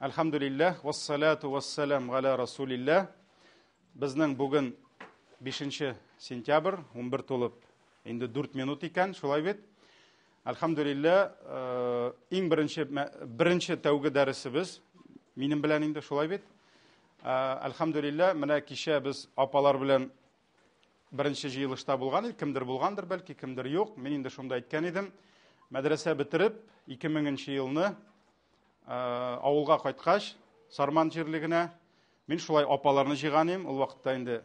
Әлхәмдүлилләһ, вассалату вассалам галя расулилләһ. Безнең бүген 5 сентябрь, 11 тулып, инде 4 минут икән, шулай бит? Әлхәмдүлилләһ, э, иң беренче беренче тәүге дәресебез минем белән инде шулай бит? Э, әлхәмдүлилләһ, менә кичә без апалар белән беренче җыелышта булган идек, кемдер булгандыр бәлки, кемдер юк. Мин инде шунда әйткән идем. Мәдрәсә бетереп, 2000 елны э, авылга кайткач, Сарман җирлегенә мин шулай апаларны җыйган идем. Ул вакытта инде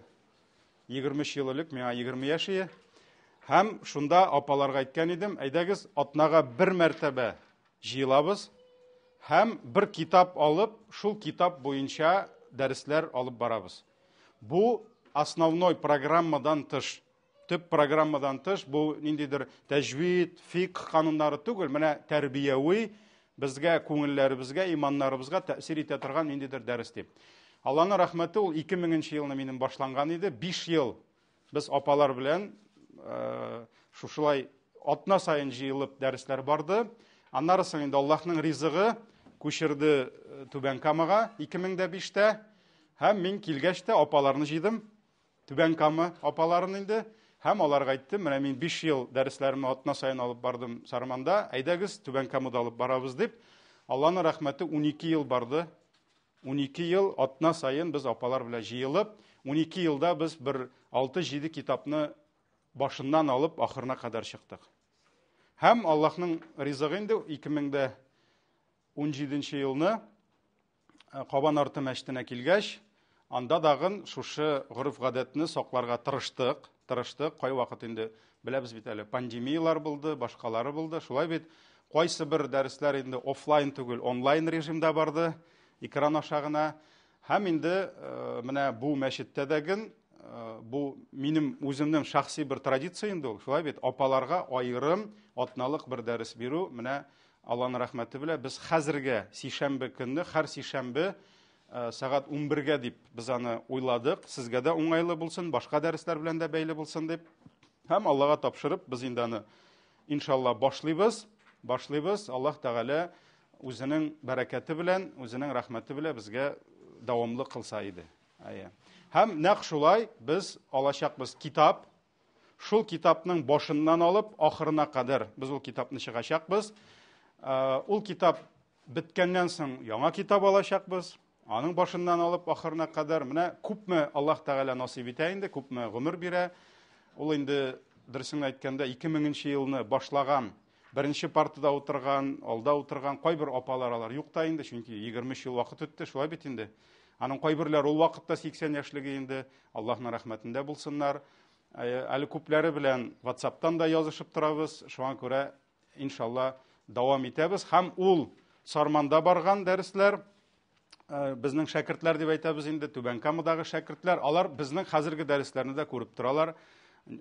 23 ел элек, миңа 20 яшь иде. Һәм шунда апаларга әйткән идем, әйдәгез, атнага бер мәртәбә җыелабыз һәм бер китап алып, шул китап буенча дәресләр алып барабыз. Бу основной программадан тыш, төп программадан тыш, бу ниндидер тәҗвид, фикх кануннары түгел, менә тәрбияви, безгә, күңелләребезгә, иманнарыбызга тәэсир итә торган ниндидер дәрес дип. Алланың рәхмәте, ул 2000 елны минем башланган иде. 5 ел без апалар белән э, шушылай атна саен җыелып дәресләр барды. Аннары соң инде Аллаһның ризыгы күчерде э, Түбән Камага 2005-тә. Һәм мин килгәч тә апаларны җыйдым. Түбән Кама апаларын инде. Һәм аларга әйттем, менә мин 5 ел дәресләремне атна саен алып бардым Сарманда, әйдәгез Түбән Камада алып барабыз дип. Алланың рәхмәте 12 ел барды. 12 ел атна саен без апалар белән җыелып, 12 елда без бер 6-7 китапны башыннан алып ахырына кадәр чыктык. Һәм Аллаһның ризыгы инде 2017 елны Э, Кабан арты мәчетенә килгәч, анда дагын шушы гореф-гадәтне сакларга тырыштык, тырыштык. Кайвакыт инде беләбез бит әле, пандемияләр булды, башкалары булды. Шулай бит, кайсы бер дәресләр инде офлайн түгел, онлайн режимда барды, экран аша гына. Һәм инде э, менә бу мәчеттә дәген, э, бу минем үземнең шәхси бер традиция инде ул, шулай бит, апаларга аерым атналык бер дәрес бирү, менә Алланың рәхмәте белән без хәзергә сишәмбе көнне, һәр сишәмбе э, сәгать 11-гә дип без аны уйладык. Сезгә дә уңайлы булсын, башка дәресләр белән дә бәйле булсын дип. Һәм Аллага тапшырып без инде аны иншалла башлыйбыз. Башлыйбыз. Аллаһ Тәгалә үзенең бәрәкәте белән, үзенең рәхмәте белән безгә дәвамлы кылса иде. Әйе. Һәм нәкъ шулай без алачакбыз китап, Шул китапның башыннан алып ахырына кадәр без ул китапны чыгачакбыз. Э, ул китап беткәннән соң яңа китап алачакбыз. Аның башыннан алып ахырына кадәр менә күпме Аллаһ Тәгалә насыйп итә инде, күпме гомер бирә. Ул инде дөресен әйткәндә 2000 елны башлаган беренче партада утырган, алда утырган кайбер апалар алар юк та инде, чөнки 23 ел вакыт үтте, шулай бит инде. Аның кайберләре ул вакытта 80 яшьлеге инде, Аллаһның рәхмәтендә булсыннар. Әле күпләре белән WhatsApp-тан да язышып торабыз. Шуңа күрә, иншалла, дәвам итәбез. Һәм ул Сарманда барган дәресләр, э, безнең шәкертләр дип әйтәбез инде, Түбән Камадагы шәкертләр, алар безнең хәзерге дәресләрне дә күреп торалар.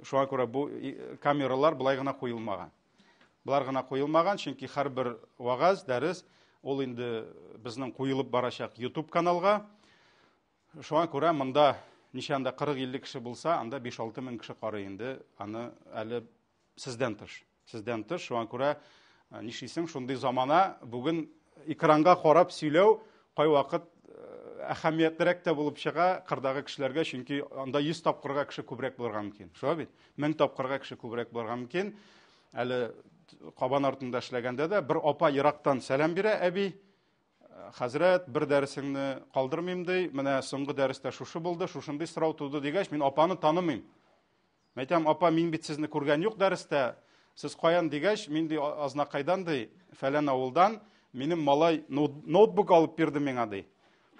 Шуңа күрә бу камералар былай гына куелмаган. Болар гына куелмаган, чөнки һәрбер вагаз, дәрес ул инде безнең куелып барачак YouTube каналга. Шуңа күрә монда ничә анда 40-50 кеше булса, анда 5-6 мең кеше карый инде, аны әле сездән тыш. Сездән тыш, шуңа күрә э, нишлисең, шундый замана, бүген экранга карап сөйләү кайвакыт э, әһәмиятлерәк тә булып чыга кырдагы кешеләргә, чөнки анда 100 тапкырга кеше күбрәк булырга мөмкин. Шулай бит? 1000 тапкырга кеше күбрәк булырга мөмкин. Әле Кабан артында эшләгәндә дә бер апа ерактан сәлам бирә, әби, Хәзрәт, бер дәресеңне калдырмыйм ди. Менә соңгы дәрестә шушы булды, шушындый сорау туды дигәч, мин апаны танымыйм. Мәйтәм, апа, мин бит сезне күргән юк дәрестә. Сез каян дигәч, мин ди Азнакайдан ди, фәлән авылдан. Минем малай ноутбук алып бирде миңа ди.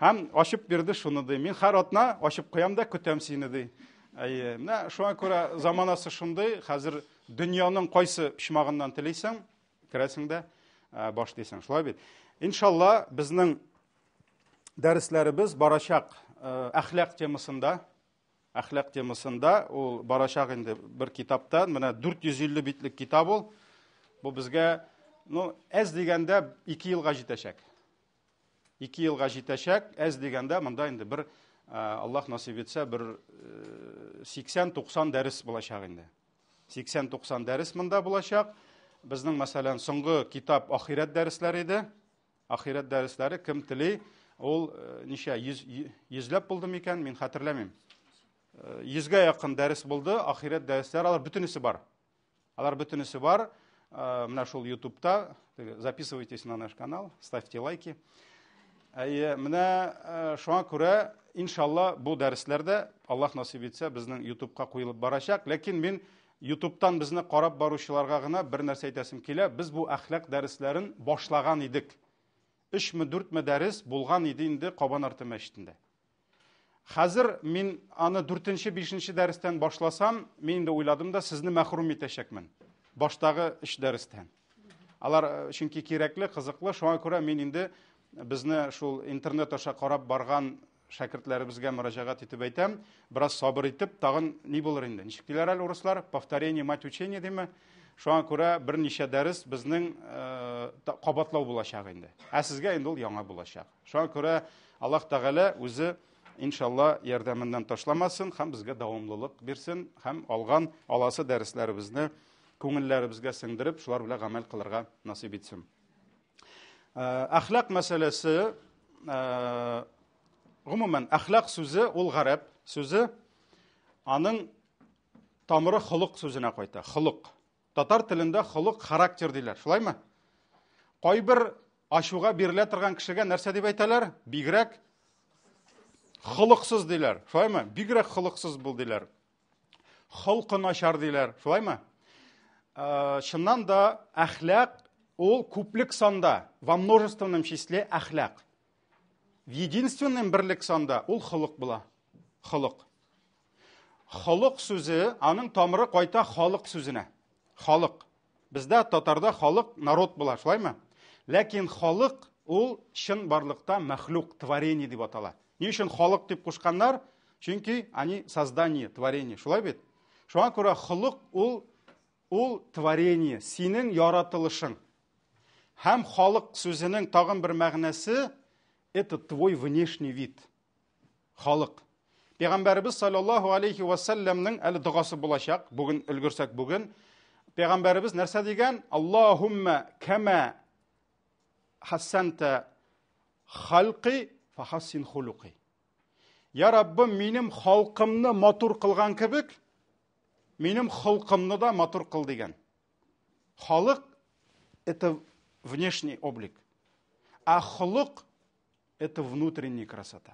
Һәм ачып бирде шуны ди. Мин һәр атна ачып куям да көтәм сине ди. Әйе, менә шуңа күрә заманасы шундый, хәзер дөньяның кайсы почмагыннан телисең, Керәсең дә, э, башлыйсың. Шулай бит. Иншалла, безнең дәресләребез барачак э, әхлак темасында. Әхлак темасында ул барачак инде бер китаптан. Менә 450 битлек китап ул. Бу безгә, ну, әз дигәндә 2 елга җитәчәк. 2 елга җитәчәк, әз дигәндә монда инде бер э, Аллаһ насыйп итсә бер 80-90 дәрес булачак инде. 80-90 дәрес монда булачак. Безнең, мәсәлән, соңгы китап ахирәт дәресләре иде. Ахирәт дәресләре кем тели, ул э, ничә йөз йөзләп булды микән, мин хәтерләмим. Э, йөзгә якын дәрес булды, ахирәт дәресләре алар бөтенесе бар. Алар бөтенесе бар. Э, менә шул ютубта записывайтесь на наш канал, ставьте лайки. Әйе, менә э, шуңа күрә, иншалла, бу дәресләр дә, Аллаһ насыйп итсә, безнең ютубка куелып барачак. Ләкин мин ютубтан безне карап баручыларга гына бер нәрсә әйтәсем килә. Без бу әхлак дәресләрен башлаган идек. Өчме, дүртме дәрес булган иде инде Кабан арты мәчетендә. Хәзер мин аны дүртенче, бишенче дәрестән башласам, мин инде уйладым да, сезне мәхрүм итәчәкмен. Баштагы өч дәрестән. Алар э, чөнки кирәкле, кызыклы, шуңа күрә мин инде безне шул интернет аша карап барган шәкертләребезгә мөрәҗәгать итеп әйтәм, бераз сабыр итеп, тагын ни булыр инде? Ничек диләр әле урыслар? Повторение мать учения диме? Шуңа күрә берничә дәрес безнең э, кабатлау булачак инде. Ә сезгә инде ул яңа булачак. Шуңа күрә Аллаһ Тәгалә үзе иншалла ярдәменнән ташламасын һәм безгә дәвамлылык бирсен һәм алган аласы дәресләребезне күңелләребезгә сеңдереп, шулар белән гамәл кылырга насыйп итсен. Э, әхлак мәсьәләсе, э, гомумән, әхлак сүзе ул гарәп сүзе, аның тамыры холык сүзенә кайта. Холык. Татар телендә холык, характер диләр, шулаймы? Кайбер ачуга бирелә торган кешегә нәрсә дип әйтәләр? Бигрәк холыксыз диләр, шулаймы? Бигрәк холыксыз бул диләр. Холкы начар диләр, шулаймы? Э, чыннан да әхлак ул күплек санда, во множественном числе әхлак. В единственном берлек санда ул холык була. Холык. Холык сүзе, аның тамыры кайта халык сүзенә. Халык. Бездә татарда халык народ була, шулаймы? Ләкин халык ул чын барлыкта мәхлук, творение дип атала. Ни өчен халык дип кушканнар? Чөнки они создание, творение, шулай бит? Шуңа күрә холык ул ул творение, синең яратылышың. Һәм халык сүзенең тагын бер мәгънәсе это твой внешний вид. Халык. Пәйгамбәребез саллаллаһу алейхи ва саллямның әле догасы булачак, бүген өлгерсәк бүген. Пәйгамбәребез нәрсә дигән? Аллаһумма кама хассанта халқи фахассин хулуқи. Я Раббым, минем халкымны матур кылган кебек, минем холкымны да матур кыл дигән. Халык это внешний облик. А холык это внутренняя красота.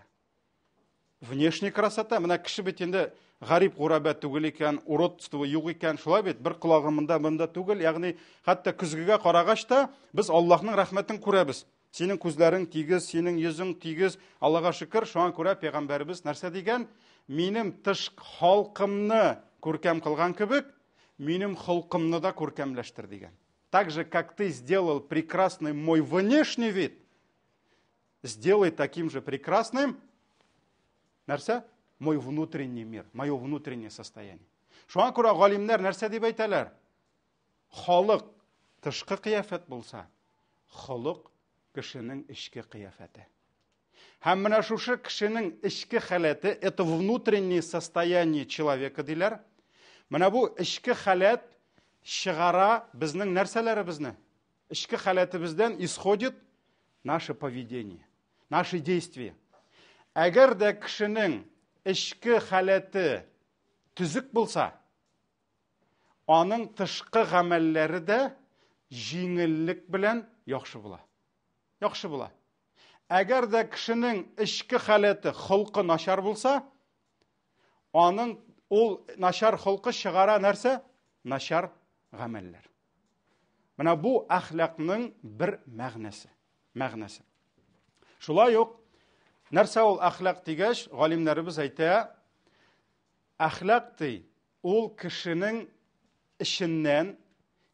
Внешняя красота, менә кеше бит инде гарип гурабә түгел икән, уродство юк икән, шулай бит, бер колагы монда, монда түгел, ягъни хәтта көзгегә карагач та без Аллаһның рәхмәтен күрәбез. Синең күзләрең тигез, синең йөзең тигез. Аллаһга шөкер, шуңа күрә пәйгамбәребез нәрсә дигән? Минем тыш халкымны күркәм кылган кебек, минем холкымны да күркәмләштер дигән. Так же, как ты сделал прекрасный мой внешний вид, сделай таким же прекрасным нәрсә? Мой внутренний мир, мое внутреннее состояние. Шуңа күрә галимнәр нәрсә дип әйтәләр? Халык тышкы кыяфәт булса, холык кешенең эчке кыяфәте. Һәм менә шушы кешенең эчке халәте, это внутреннее состояние человека диләр. Менә бу эчке халәт чыгара безнең нәрсәләребезне? Эчке халәтебездән исходит наше поведение, наши действия. Әгәр дә кешенең эчке халәте төзек булса, аның тышкы гамәлләре дә җиңеллек белән яхшы була. Яхшы була. Әгәр дә кешенең эчке халәте, холкы начар булса, аның ул начар холкы чыгара нәрсә? Начар гамәлләр. Менә бу әхлакның бер мәгънәсе. Мәгънәсе. Шулай ук нәрсә ул әхлак дигәч, галимнәребез әйтә, әхлак ди, ул кешенең эченнән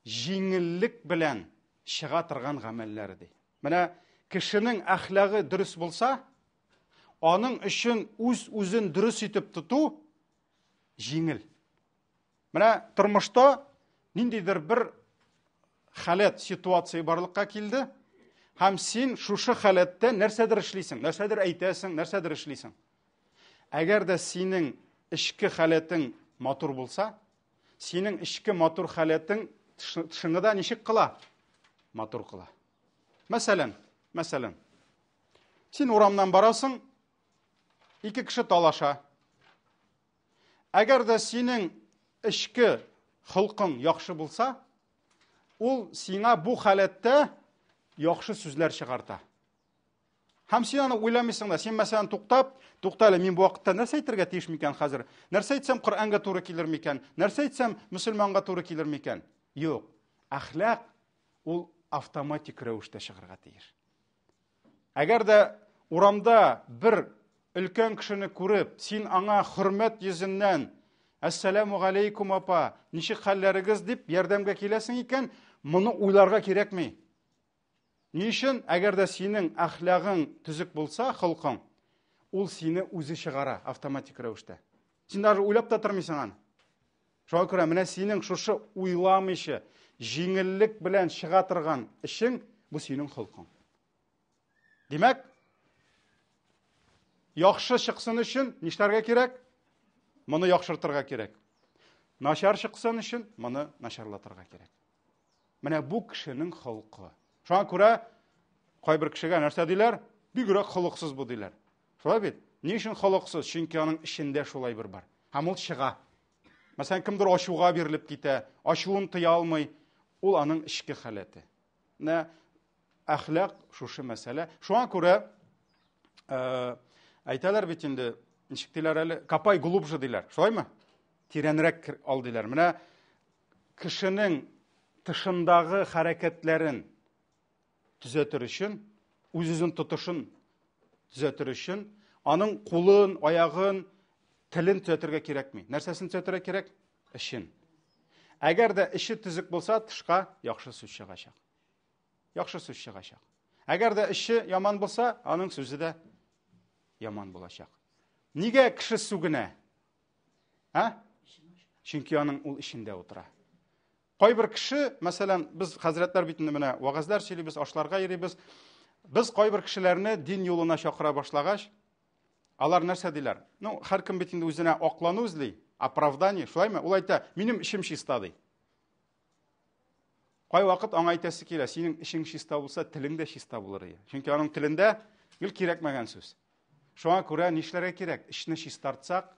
җиңеллек белән чыга торган гамәлләре ди. Менә кешенең әхлагы дөрес булса, аның өчен үз-үзен дөрес итеп тоту җиңел. Менә тормышта ниндидер бер халәт, ситуация барлыкка килде, һәм син шушы халәттә нәрсәдер эшлисең, нәрсәдер әйтәсең, нәрсәдер эшлисең. Әгәр дә синең эчке халәтең матур булса, синең эчке матур халәтең тышыңы да ничек кыла? Матур кыла. Мәсәлән, Мәсәлән, син урамнан барасың, ике кеше талаша. Әгәр дә синең эчке холкың яхшы булса, ул сиңа бу халәттә яхшы сүзләр чыгарта. Һәм син аны уйламыйсың да. Син, мәсәлән, туктап, тукта әле, мин бу вакытта нәрсә әйтергә тиеш микән хәзер? Нәрсә әйтсәм, Коръәнгә туры килер микән? Нәрсә әйтсәм, мөселманга туры килер микән? Юк. Әхлак ул автоматик рәвештә чыгарга тиеш. Әгәр дә урамда бер өлкән кешене күреп, син аңа хөрмәт йөзеннән Әссәләмү галәйкүм апа, ничек хәлләрегез дип ярдәмгә киләсең икән, моны уйларга кирәкми. Ни өчен? Әгәр дә синең әхлагың төзек булса, холкың, ул сине үзе чыгара автоматик рәвештә. Син даже уйлап та тормыйсың аны. Шуңа күрә менә синең шушы уйламыйча, җиңеллек белән чыга торган эшең, бу синең холкың. Димәк, яхшы чыксын өчен нишләргә кирәк? Моны яхшыртырга кирәк. Начар чыксын өчен моны начарлатырга кирәк. Менә бу кешенең холкы. Шуңа күрә кайбер кешегә нәрсә диләр? Бигрәк холыксыз бу диләр. Шулай бит? Ни өчен холыксыз? Чөнки аның эчендә шулай бер бар. Һәм ул чыга. Мәсәлән, кемдер ачуга бирелеп китә, ачуын тыя алмый. Ул аның эчке халәте. Менә әхлак шушы мәсьәлә. Шуңа күрә э, әйтәләр бит инде, ничек диләр әле, копай глубже диләр. Шулаймы? Тирәнрәк ал диләр. Менә кешенең тышындагы хәрәкәтләрен төзәтер өчен, үз-үзен тотышын төзәтер өчен, аның кулын, аягын, телен төзәтергә кирәкми. Нәрсәсен төзәтергә кирәк? Эшен. Әгәр дә эше төзек булса, тышка яхшы сүз чыгачак. Яхшы сүз чыгачак. Әгәр дә эше яман булса, аның сүзе дә яман булачак. Нигә кеше сүгенә? Ә? Чөнки аның ул эчендә утыра. Кайбер кеше, мәсәлән, без хәзрәтләр бит инде менә вәгазьләр сөйлибез, ашларга йөрибез. Без кайбер кешеләрне дин юлына чакыра башлагач, алар нәрсә диләр? Ну, һәркем бит инде үзенә аклану эзли, оправдание, шулаймы? Ул әйтә, минем эчем чиста ди. Кайвакыт аңа әйтәсе килә, синең эчең чиста булса, телең дә чиста булыр иде. Чөнки аның телендә гел кирәкмәгән сүз. Шуңа күрә нишләргә кирәк? Эчне чистартсак,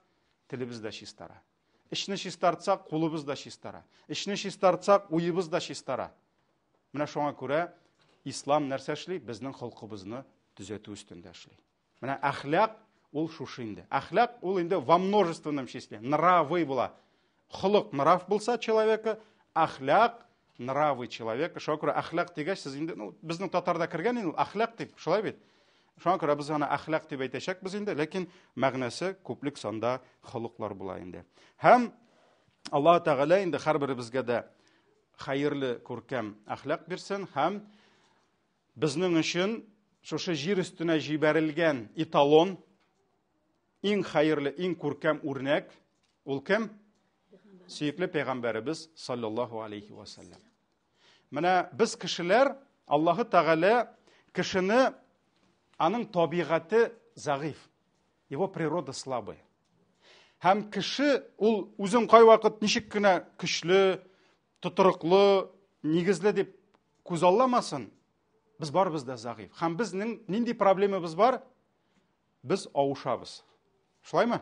телебез дә чистара. Эчне чистартсак, кулыбыз да чистара. Эчне чистартсак, уебыз да чистара. Менә шуңа күрә ислам нәрсә эшли? Безнең холкыбызны төзәтү өстендә эшли. Менә әхлак ул шушы инде. Әхлак ул инде во множественном числе, нравы була. Холык нрав булса человека, әхлак нравы человека. Шуңа күрә әхлак дигәч, сез инде, ну, безнең татарда кергән инде ул әхлак дип, шулай бит? Шуңа күрә без аны әхлак дип әйтәчәкбез инде, ләкин мәгънәсе күплек санда холыклар була инде. Һәм Аллаһ Тәгалә инде һәрберебезгә дә хәерле күркәм әхлак бирсен һәм безнең өчен шушы җир өстенә җибәрелгән эталон, иң хәерле, иң күркәм үрнәк ул кем? Сөекле пәйгамбәребез саллаллаһу алейхи ва саллям. Менә без кешеләр, Аллаһы Тәгалә кешене аның табигате зәгыйф, его природа слабая. Һәм кеше ул үзен кайвакыт ничек кенә көчле, тотрыклы, нигезле дип күзалламасын, без барыбыз да зәгыйф. Һәм безнең нинди проблемабыз бар? Без авышабыз. Шулаймы?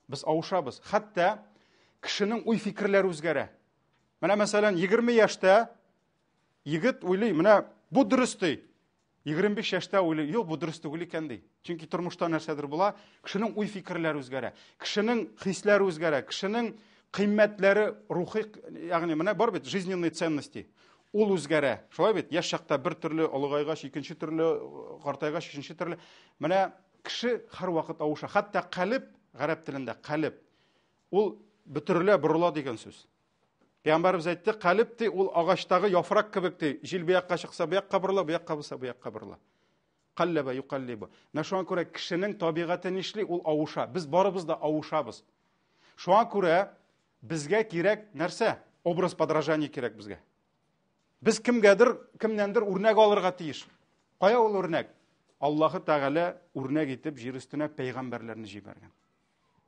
Без авышабыз. Хәтта кешенең уй-фикерләре үзгәрә. Менә мәсәлән, 20 яшьтә егет уйлый, менә бу дөрес ди. 25 яшьтә уйлый, юк, бу дөрес түгел икән ди. Чөнки тормышта нәрсәдер була, кешенең уй-фикерләре үзгәрә, кешенең хисләре үзгәрә, кешенең кыйммәтләре рухи, ягъни менә бар бит жизненные ценности. Ул үзгәрә. Шулай бит, яшь чакта бер төрле, олыгайгач икенче төрле, картайгач өченче төрле. Менә кеше һәрвакыт авыша. Хәтта калеб, гарәп телендә калеб, ул бөтерелә, борыла дигән сүз. Пәйгамбәребез әйтте, калеб ди, ул агачтагы яфрак кебек ди. Җил бу якка чыкса, бу якка борыла, бу якка булса, бу якка борыла. Каллаба юкаллибу. Менә шуңа күрә кешенең табигате нишли, ул авыша. Без барыбыз да авышабыз. Шуңа күрә безгә кирәк нәрсә? Образ подражания кирәк безгә. Без кемгәдер, кемнәндер үрнәк алырга тиеш. Кая ул үрнәк? Аллаһы Тәгалә үрнәк итеп җир өстенә пәйгамбәрләрне җибәргән.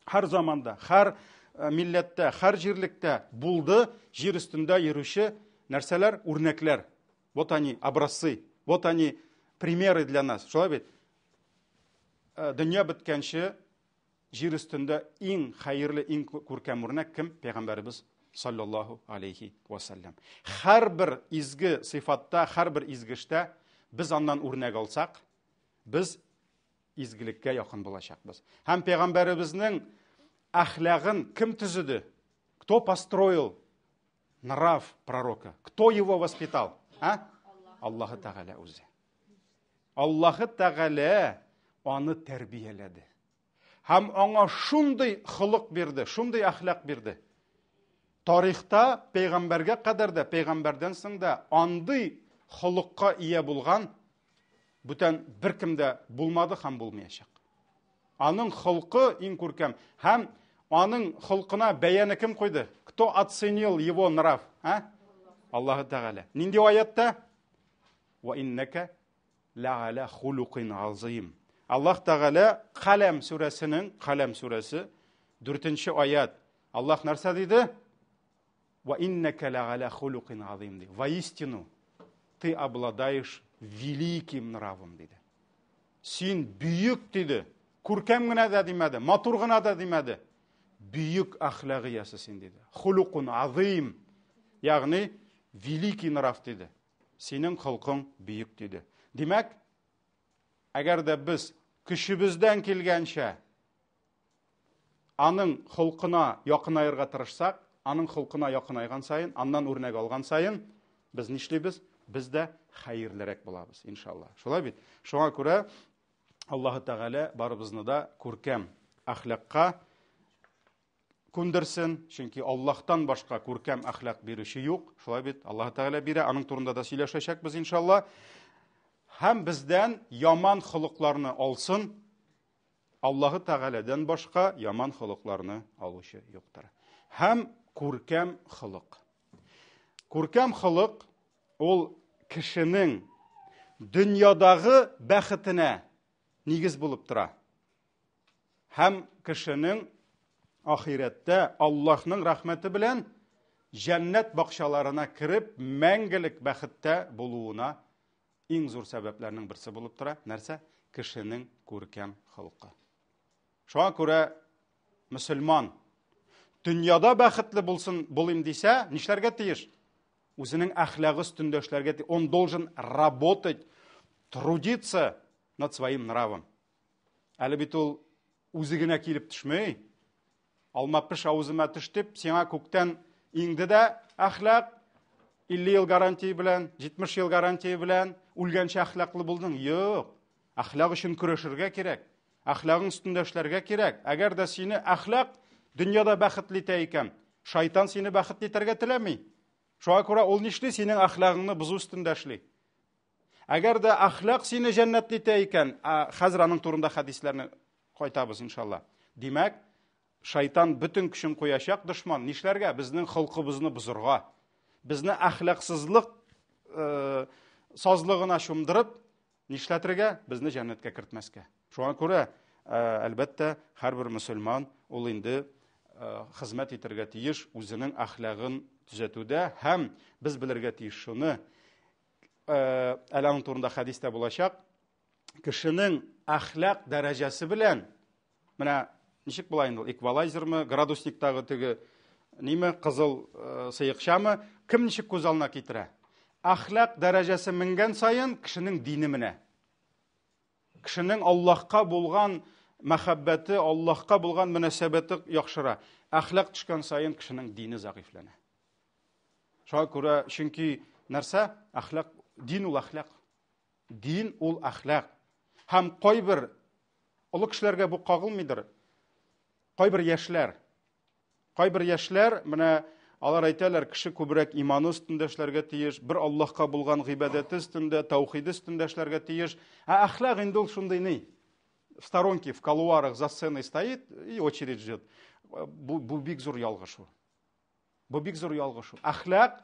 Һәр заманда, һәр э, милләттә, һәр җирлектә булды җир өстендә йөрүче нәрсәләр, үрнәкләр. Вот они, образцы, вот они, примеры для нас. Шулай бит? Э, дөнья беткәнче җир өстендә иң хәерле, иң күркәм үрнәк кем? Пәйгамбәребез саллаллаһу алейхи вассалам. Һәрбер изге сыйфатта, һәрбер изге эштә без аннан үрнәк алсак, без изгелеккә якын булачакбыз. Һәм пәйгамбәребезнең әхлагын кем төзеде? Кто построил нрав пророка? Кто его воспитал? А? Аллаһы Тәгалә үзе. Аллаһы Тәгалә аны тәрбияләде. Һәм аңа шундый холык бирде, шундый әхлак бирде. Тарихта пәйгамбәргә кадәр дә, пәйгамбәрдән соң да андый холыкка ия булган бүтән беркем дә булмады һәм булмаячак. Аның холкы иң күркәм һәм аның холкына бәяне кем куйды? Кто оценил его нрав? А? Аллаһы Тәгалә. Нинди аятта? Ва иннәкә ләаля хулукин азим. Аллаһ Тәгалә Каләм сүрәсенең, Каләм сүрәсе 4 аят. Аллаһ нәрсә диде? Ва иннәкә ләаля хулукин азим ди. Воистину ты обладаешь великим нравом диде. Син бөек диде. Күркәм генә дә димәде, матур гына да димәде. Бөек әхлак иясе син диде. Хулукун азим. Ягъни великий нрав диде. Синең холкың бөек диде. Димәк, әгәр дә без көчебездән килгәнчә аның холкына якынаерга тырышсак, аның холкына якынайган саен, аннан үрнәк алган саен, без нишлибез? Без дә хәерлерәк булабыз, иншалла. Шулай бит? Шуңа күрә Аллаһы Тәгалә барыбызны да күркәм әхлакка күндерсен, чөнки Аллаһтан башка күркәм әхлак бирүче юк. Шулай бит? Аллаһы Тәгалә бирә, аның турында да сөйләшәчәкбез, иншалла. Һәм бездән яман холыкларны алсын, Аллаһы Тәгаләдән башка яман холыкларны алучы юктыр. Һәм күркәм холык. Күркәм холык ул кешенең дөньядагы бәхетенә нигез булып тора. Һәм кешенең ахирәттә Аллаһның рәхмәте белән җәннәт бакчаларына кереп мәңгелек бәхеттә булуына Иң зур сәбәпләрнең берсе булып тора. Нәрсә? Кешенең күркәм холкы. Шуңа күрә мөселман дөньяда бәхетле булсын, булыйм дисә, нишләргә тиеш? Үзенең әхлагы өстендә эшләргә тиеш. Он должен работать, трудиться над своим нравом. Әле бит ул үзе генә килеп төшми. Алма пеш авызыма төш дип, сиңа күктән иңде дә әхлак 50 ел гарантия белән, 70 ел гарантия белән үлгәнчә әхлаклы булдың. Юк. Әхлак өчен көрәшергә кирәк. Әхлагың өстендә эшләргә кирәк. Әгәр дә сине әхлак дөньяда бәхетле итә икән, шайтан сине бәхетле итәргә теләми. Шуңа күрә ул нишли? Синең әхлагыңны бозу өстендә эшли. Әгәр дә әхлак сине җәннәтле итә икән, хәзер аның турында хәдисләрне кайтабыз иншалла. Димәк, шайтан бөтен көчен куячак дошман нишләргә? Безнең холкыбызны бозырга. Безне әхлаксызлык э, сазлыгына чумдырып, нишләтергә? Безне җәннәткә кертмәскә. Шуңа күрә, э, әлбәттә, һәрбер мөселман ул инде э, хезмәт итәргә тиеш үзенең әхлагын төзәтүдә һәм без белергә тиеш шуны, Э, әле аның турында хәдистә булачак кешенең әхлак дәрәҗәсе белән менә ничек була инде ул эквалайзермы градусниктагы теге ниме кызыл э, сыекчамы кем ничек күз алдына китерә әхлак дәрәҗәсе менгән саен кешенең дине менә кешенең Аллаһка булган мәхәббәте Аллаһка булган мөнәсәбәте яхшыра әхлак төшкән саен кешенең дине зәгыйфьләнә Шуңа күрә, чөнки нәрсә? Әхлак, дин ул әхлак. Дин ул әхлак. Һәм кайбер олы кешеләргә бу кагылмыйдыр. Кайбер яшьләр, кайбер яшьләр менә алар әйтәләр, кеше күбрәк иманы өстендә эшләргә тиеш, бер Аллаһка булган гыйбадәте өстендә, таухиды өстендә эшләргә тиеш. Ә әхлак инде ул шундый ни? В сторонке, в колуарах за сценой стоит и очередь ждет. Бу, бу бик зур ялгышу. Бу бик зур ялгышу. Әхлак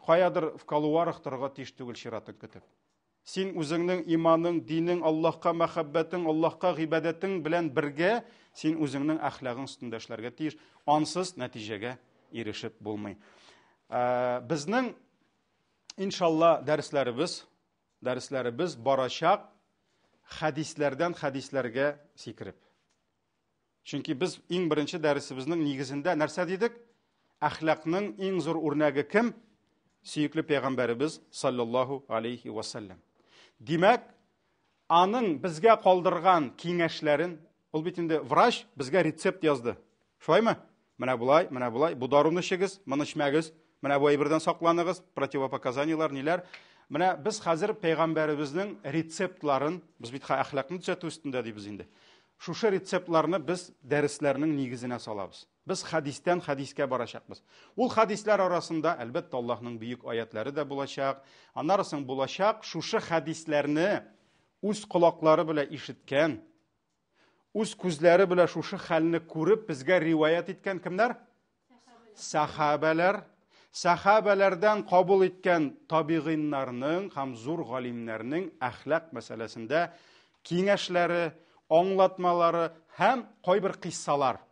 каядыр в колуарах торырга тиеш түгел чиратын көтеп. Син үзеңнең иманың, динең, Аллаһка мәхәббәтең, Аллаһка гыйбадәтең белән бергә син үзеңнең әхлагың өстендә эшләргә тиеш. Ансыз нәтиҗәгә ирешеп булмый. Ә, безнең иншалла дәресләребез Дәресләребез барачак хәдисләрдән хәдисләргә сикереп. Чөнки без иң беренче дәресебезнең нигезендә нәрсә дидек? Әхлакның иң зур үрнәге кем? Сөекле пәйгамбәребез саллаллаһу алейхи вассалам. Димәк, аның безгә калдырган киңәшләрен, ул бит инде врач безгә рецепт язды. Шулаймы? Менә болай, менә болай, бу даруны эчегез, моны эчмәгез, менә бу әйбердән сакланыгыз, противопоказаниеләр, ниләр. Менә без хәзер пәйгамбәребезнең рецептларын, без бит әхлакны төзәтү өстендә дибез инде. Шушы рецептларны без дәресләрнең нигезенә салабыз. Без хәдистән хәдискә барачакбыз. Ул хәдисләр арасында, әлбәттә, Аллаһның бөек аятләре дә булачак. Аннары соң булачак шушы хәдисләрне үз колаклары белән ишеткән, үз күзләре белән шушы хәлне күреп безгә риваять иткән кемнәр? Сәхабәләр. Сәхабәләрдән кабул иткән табигыйннарның һәм зур галимнәрнең әхлак мәсьәләсендә киңәшләре, аңлатмалары һәм кайбер кыйссалар.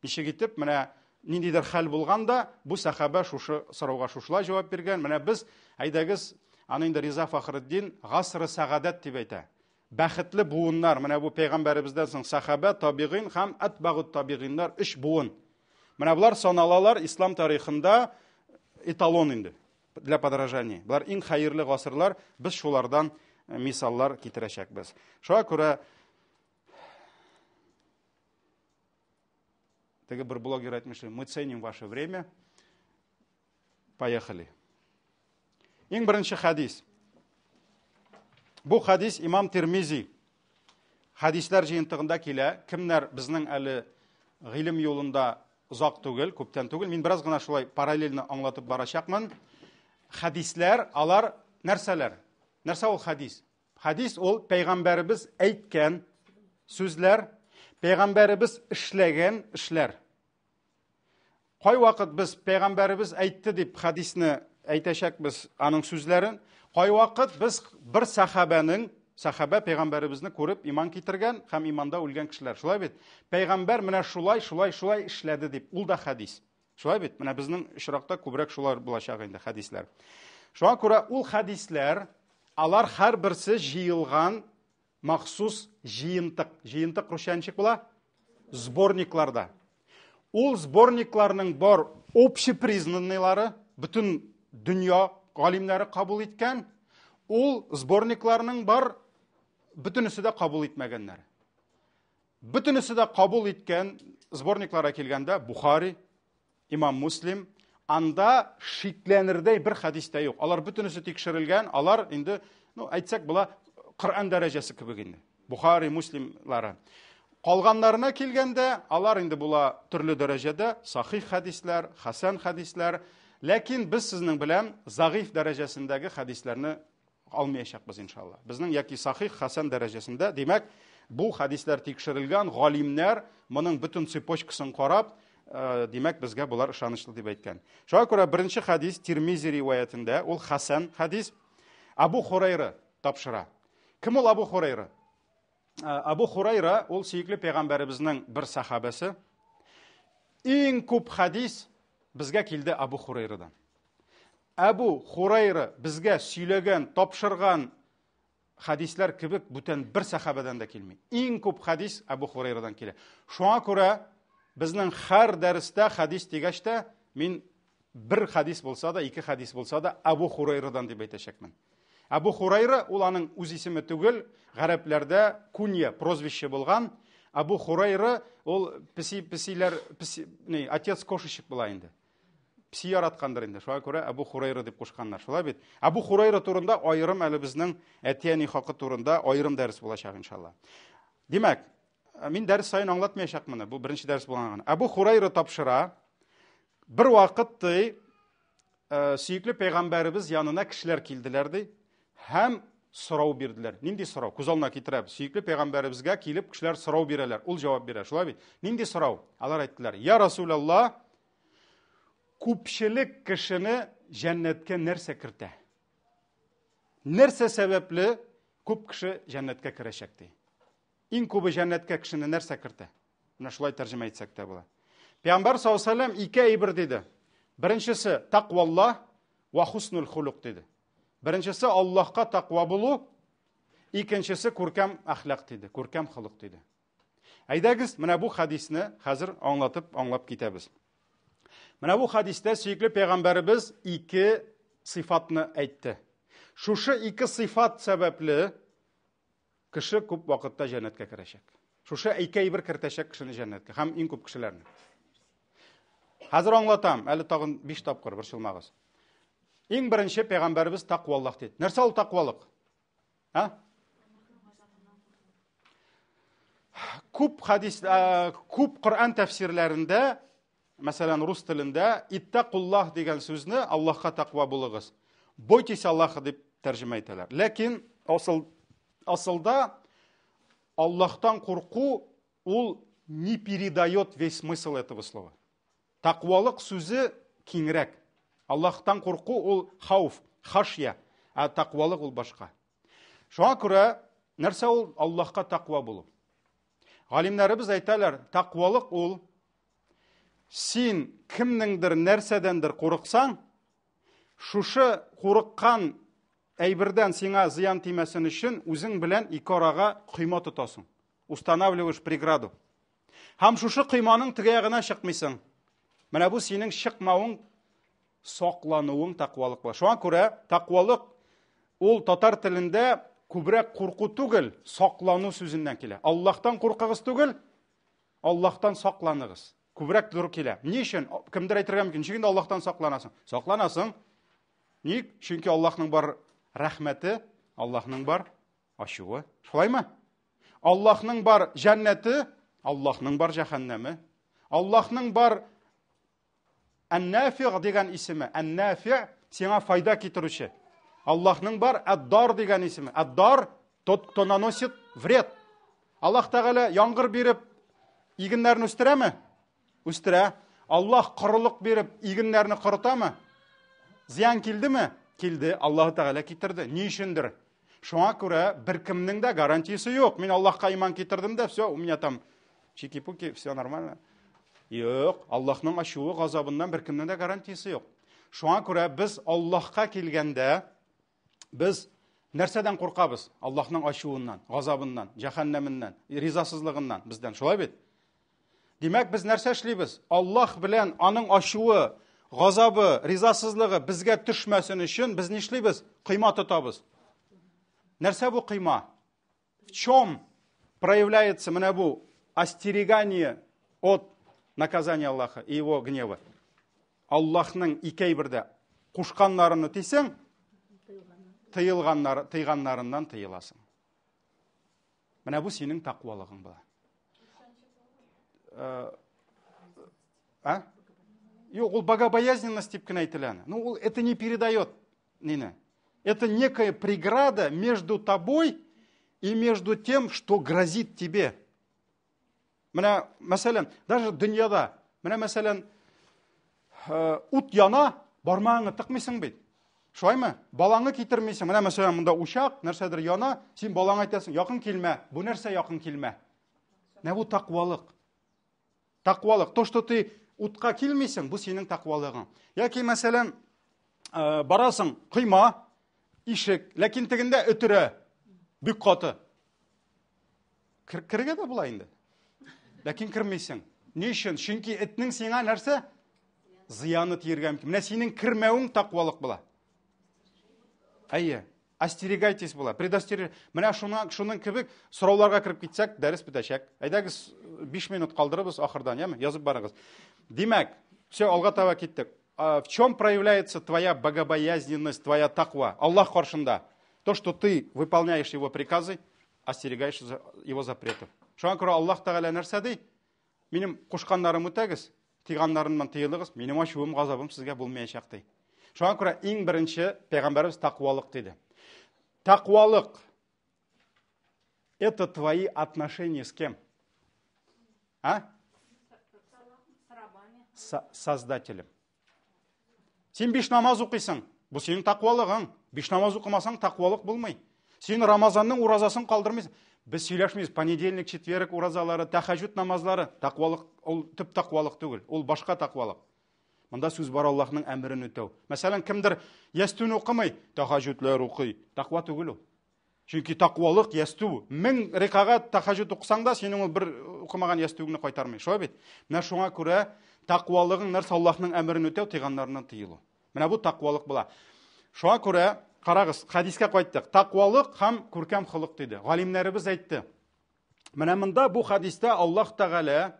Ничек итеп, менә ниндидер хәл булган да, бу сәхабә шушы сорауга шушылай җавап биргән. Менә без, әйдәгез, аны инде Риза Фахретдин гасры сәгадәт дип әйтә. Бәхетле буыннар, менә бу пәйгамбәребездән соң сәхабә, табигыйн һәм әтбагут табигыйннар өч буын. Менә болар саналалар ислам тарихында эталон инде для подражания. Болар иң хәерле гасырлар, без шулардан э, мисаллар китерәчәкбез. Шуңа күрә теге бер блогер әйтмешли, мы ценим ваше время. Поехали. Иң беренче хәдис. Бу хәдис имам Тирмизи хәдисләр җыентыгында килә. Кемнәр безнең әле гыйлем юлында озак түгел, күптән түгел. Мин бераз гына шулай параллельно аңлатып барачакмын. Хәдисләр, алар нәрсәләр? Нәрсә ул хәдис? Хәдис ул пәйгамбәребез әйткән сүзләр, пәйгамбәребез эшләгән эшләр. Кайвакыт без пәйгамбәребез әйтте дип хәдисне әйтәчәкбез аның сүзләрен. Кайвакыт без бер сәхабәнең, сәхабә пәйгамбәребезне күреп иман китергән һәм иманда үлгән кешеләр. Шулай бит? Пәйгамбәр менә шулай, шулай, шулай эшләде дип, ул да хәдис. Шулай бит? Менә безнең очракта күбрәк шулар булачак инде хәдисләр. Шуңа күрә ул хәдисләр, алар һәрберсе җыелган махсус җыентык. Җыентык русча ничек була? Сборникларда. Ул сборникларның бар общепризнанныйлары, бөтен дөнья галимнәре кабул иткән, ул сборникларның бар бөтенесе дә кабул итмәгәннәр. Бөтенесе дә кабул иткән сборникларга килгәндә Бухари, Имам Муслим, анда шикләнердәй бер хәдис тә юк. Алар бөтенесе тикшерелгән, алар инде, ну, әйтсәк була, Коръән дәрәҗәсе кебек инде. Бухари, Муслимлары. Калганнарына килгәндә, алар инде була төрле дәрәҗәдә, сахих хәдисләр, хәсән хәдисләр. Ләкин без сезнең белән загыйф дәрәҗәсендәге хәдисләрне алмаячакбыз иншалла. Безнең яки сахих, хәсән дәрәҗәсендә, димәк, бу хәдисләр тикшерелгән, галимнәр моның бөтен цепочкасын карап, э, димәк, безгә болар ышанычлы дип әйткән. Шуңа күрә беренче хәдис Тирмизи риваятендә, ул хәсән хәдис, Абу Хурайра тапшыра. Кем ул Абу Хурайра? Э, Абу Хурайра ул сөекле пәйгамбәребезнең бер сахабәсе. Иң күп хәдис безгә килде Абу Хурайрадан. Әбу Хурайра безгә сөйләгән, тапшырган хәдисләр кебек бүтән бер сәхабәдән дә килми. Иң күп хәдис Әбу Хурайрадан килә. Шуңа күрә безнең һәр дәрестә хәдис дигәч тә, мин бер хәдис булса да, ике хәдис булса да Әбу Хурайрадан дип әйтәчәкмен. Әбу Хурайра ул аның үз исеме түгел, гарәпләрдә кунья, прозвище булган. Әбу Хурайра ул песи, песиләр, песи, не, отец кошечек була инде. Песи яраткандыр инде. Шуңа күрә Әбу Хурайра дип кушканнар. Шулай бит? Әбу Хурайра турында аерым әле безнең әти-әни хакы турында аерым дәрес булачак иншалла. Димәк, мин дәрес саен аңлатмаячакмын, бу беренче дәрес булган гына. Әбу Хурайра тапшыра, бер вакыт ди, э, сөекле пәйгамбәребез янына кешеләр килделәр ди һәм сорау бирделәр. Нинди сорау? Күз алдына китерәбез. Сөекле пәйгамбәребезгә килеп кешеләр сорау бирәләр. Ул җавап бирә. Шулай бит? Нинди сорау? Алар әйттеләр: "Я Расулаллаһ, Күпчелек кешене җәннәткә нәрсә кертә? Нәрсә сәбәпле күп кеше җәннәткә керәчәк ди? Иң күбе җәннәткә кешене нәрсә кертә? Менә шулай тәрҗемә итсәк тә була. Пәйгамбәр саллаллаһу алейһи ике әйбер диде. Беренчесе тақваллаһ ва хуснул хулук диде. Беренчесе Аллаһка тәкъва булу, икенчесе күркәм әхлак диде, күркәм холык диде. Әйдәгез, менә бу хәдисне хәзер аңлатып, аңлап китәбез. Менә бу хәдистә сөекле пәйгамбәребез ике сыйфатны әйтте. Шушы ике сыйфат сәбәпле кеше күп вакытта җәннәткә керәчәк. Шушы ике әйбер кертәчәк кешене җәннәткә һәм иң күп кешеләрне. Хәзер аңлатам, әле тагын 5 тапкыр борчылмагыз. Иң беренче пәйгамбәребез тәкъвалык диде. Нәрсә ул тәкъвалык? А? Күп хадис, күп Коръән тәфсирләрендә, мәсәлән, рус телендә иттакуллаһ дигән сүзне Аллаһка тәкъва булыгыз. Бойтесь Аллаха дип тәрҗемә итәләр. Ләкин асыл асылда Аллаһтан курку ул не передает весь смысл этого слова. Тәкъвалык сүзе киңрәк. Аллаһтан курку ул хауф, хашья, ә тәкъвалык ул башка. Шуңа күрә нәрсә ул Аллаһка тәкъва булу? Галимнәребез әйтәләр, тәкъвалык ул син кемнеңдер нәрсәдәндер курыксаң, шушы курыккан әйбердән сиңа зыян тимәсен өчен үзең белән ике арага койма тотасың. Устанавливаешь преграду. Һәм шушы койманың теге ягына чыкмыйсың. Менә бу синең чыкмавың, саклануың тәкъвалык була. Шуңа күрә тәкъвалык ул татар телендә күбрәк курку түгел, саклану сүзеннән килә. Аллаһтан куркыгыз түгел, Аллаһтан сакланыгыз. Күбрәк туры килә. Ни өчен? Кемдер әйтергә мөмкин, ничек инде Аллаһтан сакланасың? Сакланасың. Ник? Чөнки Аллаһның бар рәхмәте, Аллаһның бар ачуы. Шулаймы? Аллаһның бар җәннәте, Аллаһның бар җәһәннәме. Аллаһның бар Ән-Нафи' дигән исеме, Ән-Нафи' сиңа файда китерүче. Аллаһның бар Әд-Дар дигән исеме. Әд-Дар тот, кто наносит вред. Аллаһ Тәгалә яңгыр биреп игеннәрне үстерәме? Үстерә. Аллаһ корылык биреп игеннәрне корытамы? Зыян килдеме? Килде. Аллаһ Тәгалә китерде. Ни өчендер? Шуңа күрә беркемнең дә гарантиясе юк. Мин Аллаһка иман китердем дә, все, у меня там чики-пуки, все нормально. Юк, Аллаһның ачуы, газабыннан беркемнең дә гарантиясе юк. Шуңа күрә без Аллаһка килгәндә без нәрсәдән куркабыз? Аллаһның ачуыннан, газабыннан, җәһәннәменнән, ризасызлыгыннан бездән. Шулай бит? Димәк, без нәрсә эшлибез? Аллаһ белән аның ачуы, газабы, ризасызлыгы безгә төшмәсен өчен без нишлибез? Койма тотабыз. Нәрсә бу койма? В чем проявляется менә бу остерегание от наказания Аллаха и его гнева? Аллаһның ике әйбердә кушканнарын үтисең, тыелганнар, тыйганнарыннан тыеласың. Менә бу синең тәкъвалыгың була. Э, а? Юк, ул богобоязненность дип кенә әйтелә. Ну, ул это не передает нине. Это некая преграда между тобой и между тем, что грозит тебе. Менә, мәсәлән, даже дөньяда, менә, мәсәлән, э, ут яна, бармагыңны тыкмыйсың бит. Шулаймы? Балаңны китермисең. Менә, мәсәлән, монда учак, нәрсәдер яна, син балаңа әйтәсең, якын килмә. Бу нәрсә якын килмә? Менә бу тәкъвалык. Тәкъвалык. То, что ты утка килмисең, бу синең тәкъвалыгың. Яки, мәсәлән, э, барасың, койма, ишек, ләкин тегендә өтерә. Бик каты. Керергә дә була инде. Ләкин кермисең. Ни өчен? Чөнки этнең сиңа нәрсә? Зыяны тиергә мөмкин. Менә синең кермәвең тәкъвалык була. Әйе. Остерегайтесь була. Предостерег. Менә шуна, шуның кебек сорауларга кереп китсәк, дәрес бетәчәк. Әйдәгез, 5 минут калдырыбыз ахырдан, яме? Язып барыгыз. Димәк, все, алга таба киттек. В чем проявляется твоя богобоязненность, твоя таква? Аллах каршында. То, что ты выполняешь его приказы, остерегаешься его запретов. Шуңа күрә Аллаһ Тәгалә нәрсә ди? Минем кушканнарым үтәгез, тыйганнарымнан тыелыгыз, минем ачуым, газабым сезгә булмаячак ди. Шуңа күрә иң беренче пәйгамбәребез тәкъвалык диде. Тәкъвалык это твои отношения с кем? А? С Создателем. Син биш намаз укыйсың. Бу синең тәкъвалыгың. Биш намаз укымасаң, тәкъвалык булмый. Син Рамазанның уразасын калдырмыйсың. Без сөйләшмибез. Понедельник, четверг уразалары, тәхәҗүд намазлары. Тәкъвалык ул төп тәкъвалык түгел. Ул башка тәкъвалык. Монда сүз бар Аллаһның әмерен үтәү. Мәсәлән, кемдер ястүне укымый, тәһәҗҗүдләр укый. Тәкъва түгел ул. Чөнки тәкъвалык ястү, 1000 рәкәгать тәһәҗҗүд укысаң да, синең ул бер укымаган ястүеңне кайтармый. Шулай бит? Менә шуңа күрә тәкъвалыгың нәрсә Аллаһның әмерен үтәү, тыйганнарыннан тыелу. Менә бу тәкъвалык була. Шуңа күрә карагыз, хәдискә кайттык. Тәкъвалык һәм күркәм холык диде. Галимнәребез әйтте. Менә монда бу хәдистә Аллаһ Тәгалә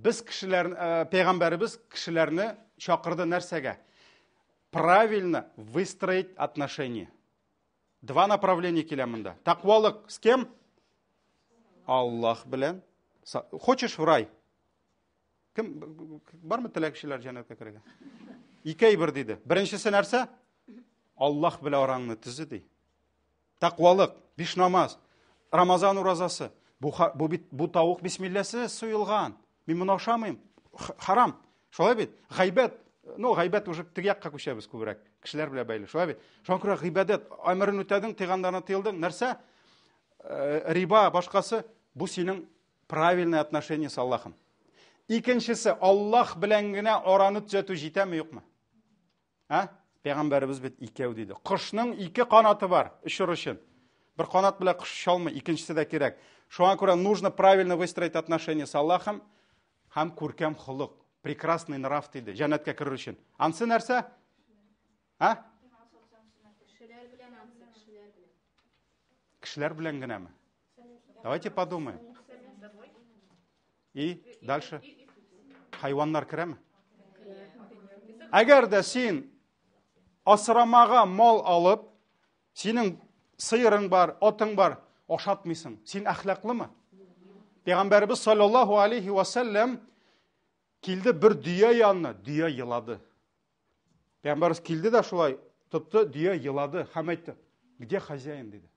без кешеләр, э, пәйгамбәребез кешеләрне чакырды нәрсәгә? Правильно выстроить отношения. Два направления килә монда. Тәкъвалык с кем? Аллаһ белән. Хочешь в рай? Кем бармы теләкчеләр җәннәткә керергә? Ике әйбер диде. Беренчесе нәрсә? Аллаһ белән араңны төзе ди. Тәкъвалык, биш намаз, Рамазан уразасы. Бу, бу бит бу тавык бисмилләсез суелган. Мин моны ашамыйм. Харам. Шулай бит? Гайбәт, ну, гайбәт уже теге якка күчәбез күбрәк. Кешеләр белән бәйле. Шулай бит? Шуңа күрә гыйбадәт, әмерен үтәдең, тыйганнарны тыелдың. Нәрсә? Э, риба, башкасы, бу синең правильное отношение с Аллахом. Икенчесе, Аллаһ белән генә араны төзәтү җитәме, юкмы? Ә? Пәйгамбәребез бит икәү диде. Кошның ике канаты бар, очыр өчен. Бер канат белән кош оча алмый, икенчесе дә кирәк. Шуңа күрә нужно правильно выстроить отношения с Аллахом һәм күркәм холык, прекрасный нрав диде, җәннәткә керер өчен. Ансы нәрсә? А? Кешеләр белән ансы, кешеләр белән. Кешеләр белән генәме? Давайте подумаем. И дальше. Хайваннар керәме? Әгәр дә син асрамага мал алып, синең сыерың бар, атың бар, ашатмыйсың. Син әхлаклымы? Пәйгамбәребез саллаллаһу алейхи ва саллям килде бер дөя янына, дөя елады. Пәйгамбәребез килде дә шулай тотты, дөя елады һәм әйтте: "Где хозяин?" диде.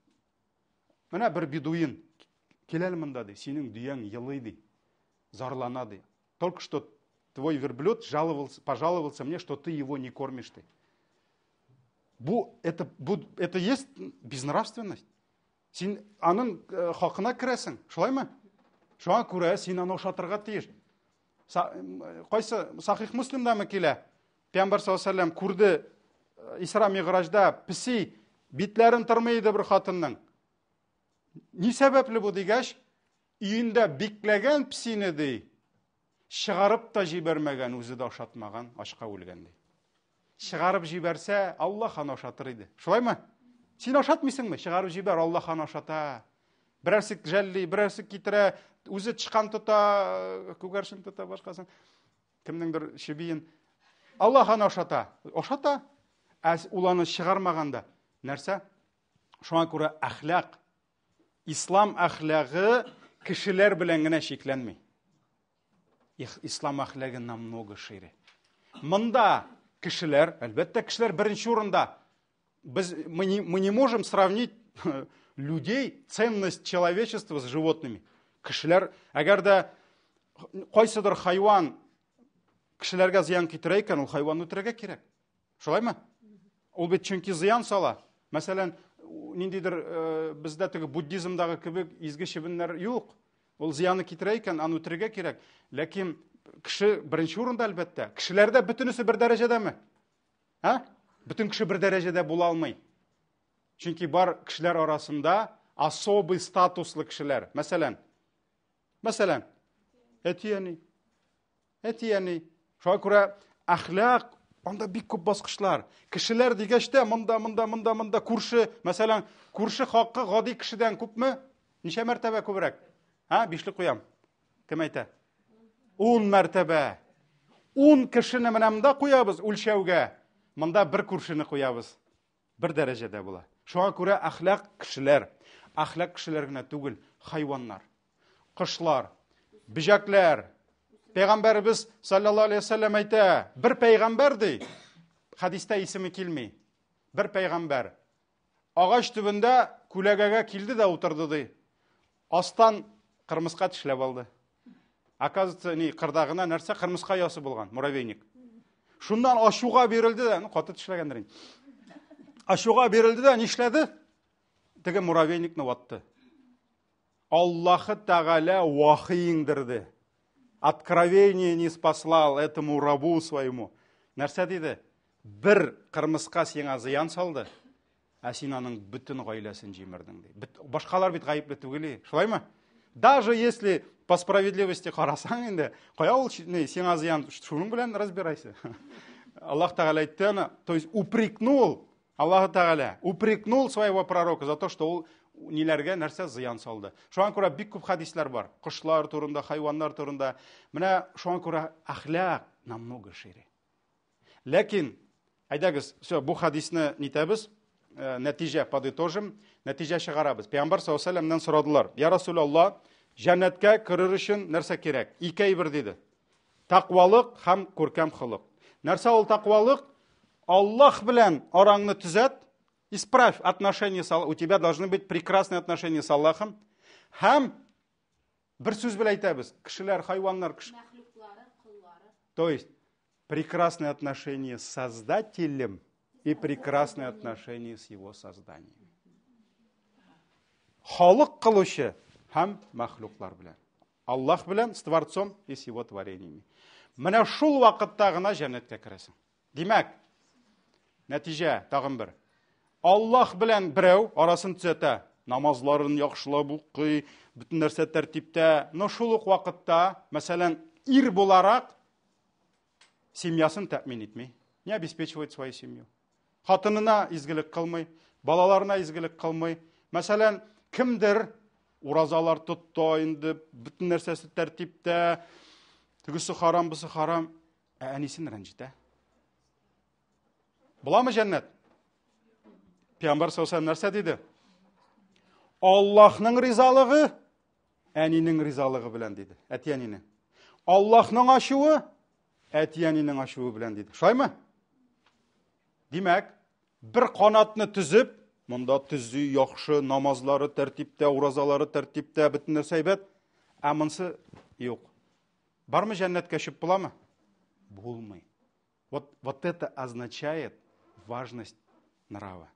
Менә бер бедуин кил әле монда ди, синең дөяң елый ди, зарлана ди. Только что твой верблюд жаловался, пожаловался мне, что ты его не кормишь ты. Бу это бу это есть безнравственность. Син аның э, хакына керәсең, шулаймы? Шуңа күрә син аны ошатырга тиеш. Кайсы Сахих Муслимдамы килә? Пәйгамбәр саллаллаху алейһи вәсәлләм күрде э, Исра Миграҗда песи битләрен тырмый иде бер хатынның. Ни сәбәпле бу дигәч, өендә бикләгән песине ди, чыгарып та җибәрмәгән, үзе дә ашатмаган, ачка үлгән ди. Чыгарып җибәрсә, Аллаһ аны ашатыр иде. Шулаймы? Син ашатмыйсыңмы? Чыгарып җибәр, Аллаһ аны ашата. Берәрсе жәлли, берәрсе китерә, үзе тычкан тота, күгәрчен тота, башкасын. Кемнеңдер чебиен. Аллаһ аны ашата. Ашата. Ә ул аны чыгармаганда нәрсә? Шуңа күрә әхлак, ислам әхлагы кешеләр белән генә чикләнми. Ислам әхлагы намного шире. Монда кешеләр, әлбәттә, кешеләр беренче урында. Без, мы не можем сравнить людей, ценность человечества с животными. Кешеләр, әгәр дә кайсыдыр хайван кешеләргә зыян китерә икән, ул хайванны үтерергә кирәк. Шулаймы? Ул бит чөнки зыян сала. Мәсәлән, ниндидер э, бездә теге буддизмдагы кебек изге чебеннәр юк. Ул зыяны китерә икән, аны үтерергә кирәк. Ләкин кеше беренче урында әлбәттә. Кешеләрдә бөтенесе бер дәрәҗәдәме? Ә? Бөтен кеше бер дәрәҗәдә була алмый. Чөнки бар кешеләр арасында особый статуслы кешеләр. Мәсәлән, мәсәлән, әти-әни. Әти-әни. Шуңа күрә әхлак анда бик күп баскычлар. Кешеләр дигәч тә, монда, монда, монда, монда күрше, мәсәлән, күрше хакы гади кешедән күпме? Ничә мәртәбә күбрәк? А, бишле куям. Кем әйтә? Ун мәртәбә. Ун кешене менә монда куябыз үлчәүгә. Монда бер күршене куябыз. Бер дәрәҗәдә була. Шуңа күрә әхлак кешеләр, әхлак кешеләр генә түгел, хайваннар, кошлар, бөҗәкләр. Пәйгамбәребез саллаллаһу алейһи вәсәлләм әйтә, бер пәйгамбәр ди, хәдистә исеме килми. Бер пәйгамбәр агач төбендә күләгәгә килде дә утырды ди. Астан кырмыска тешләп алды. Оказывается, ни, кырда гына нәрсә кырмыска ясы булган, муравейник. Шуннан ачуга бирелде дә, ну, каты тешләгәндер инде. Ачуга бирелде дә, нишләде? Теге муравейникны ватты. Аллаһы Тәгалә вахи иңдерде. Откровение не спаслал этому рабу своему. Нәрсә диде? Бер кырмыска сиңа зыян салды, ә син аның бөтен гаиләсен җимердең ди. Башкалар бит гаепле түгел, шулаймы? Даже если по справедливости карасаң инде, кая ул не, сиңа зыян, шуның белән разбирайся. Аллаһ Тәгалә әйтте аны, то есть упрекнул, Аллаһ Тәгалә упрекнул своего пророка за то, что ул ниләргә нәрсә зыян салды. Шуңа күрә бик күп хәдисләр бар. Кошлар турында, хайваннар турында. Менә шуңа күрә әхлак намного шире. Ләкин, әйдәгез, все, бу хәдисне нитәбез, э, нәтиҗә подытожим, нәтиҗә чыгарабыз. Пәйгамбәр саллаллаху алейһи вәсәлләмнән сорадылар. Я Расулаллаһ, җәннәткә керер өчен нәрсә кирәк? Ике әйбер диде. Тәкъвалык һәм күркәм холык. Нәрсә ул тәкъвалык? Аллаһ белән араңны төзәт, исправь отношения с Аллахом. У тебя должны быть прекрасные отношения с Аллахом. Һәм бер сүз белән әйтәбез, кешеләр, хайваннар, кеше. Мәхлуклары, коллары. То есть прекрасные отношения с Создателем и прекрасные отношения с его созданием. Халык кылучы һәм мәхлуклар белән. Аллаһ белән, с Творцом и с его творениями. Менә шул вакытта гына җәннәткә керәсең. Димәк, нәтиҗә тагын бер. Аллаһ белән берәү арасын төзәтә, намазларын яхшылап укый, бөтен нәрсә тәртиптә, но шул ук вакытта, мәсәлән, ир буларак семьясын тәэмин итми, не обеспечивает свою семью. Хатынына изгелек кылмый, балаларына изгелек кылмый. Мәсәлән, кемдер уразалар тотты инде, бөтен нәрсәсе тәртиптә, тегесе харам, бусы харам, ә әнисен рәнҗетә. Буламы җәннәт? Пәйгамбәр саллаллаху алейһи нәрсә диде? Аллаһның ризалыгы әнинең ризалыгы белән диде. Әти-әнинең. Аллаһның ачуы әти-әнинең ачуы белән диде. Шулаймы? Димәк, бер канатны төзеп, монда төзи, яхшы, намазлары тәртиптә, уразалары тәртиптә, бөтен нәрсә әйбәт, ә монсы юк. Бармы җәннәткә чүп буламы? Булмый. Вот, вот это означает важность нрава.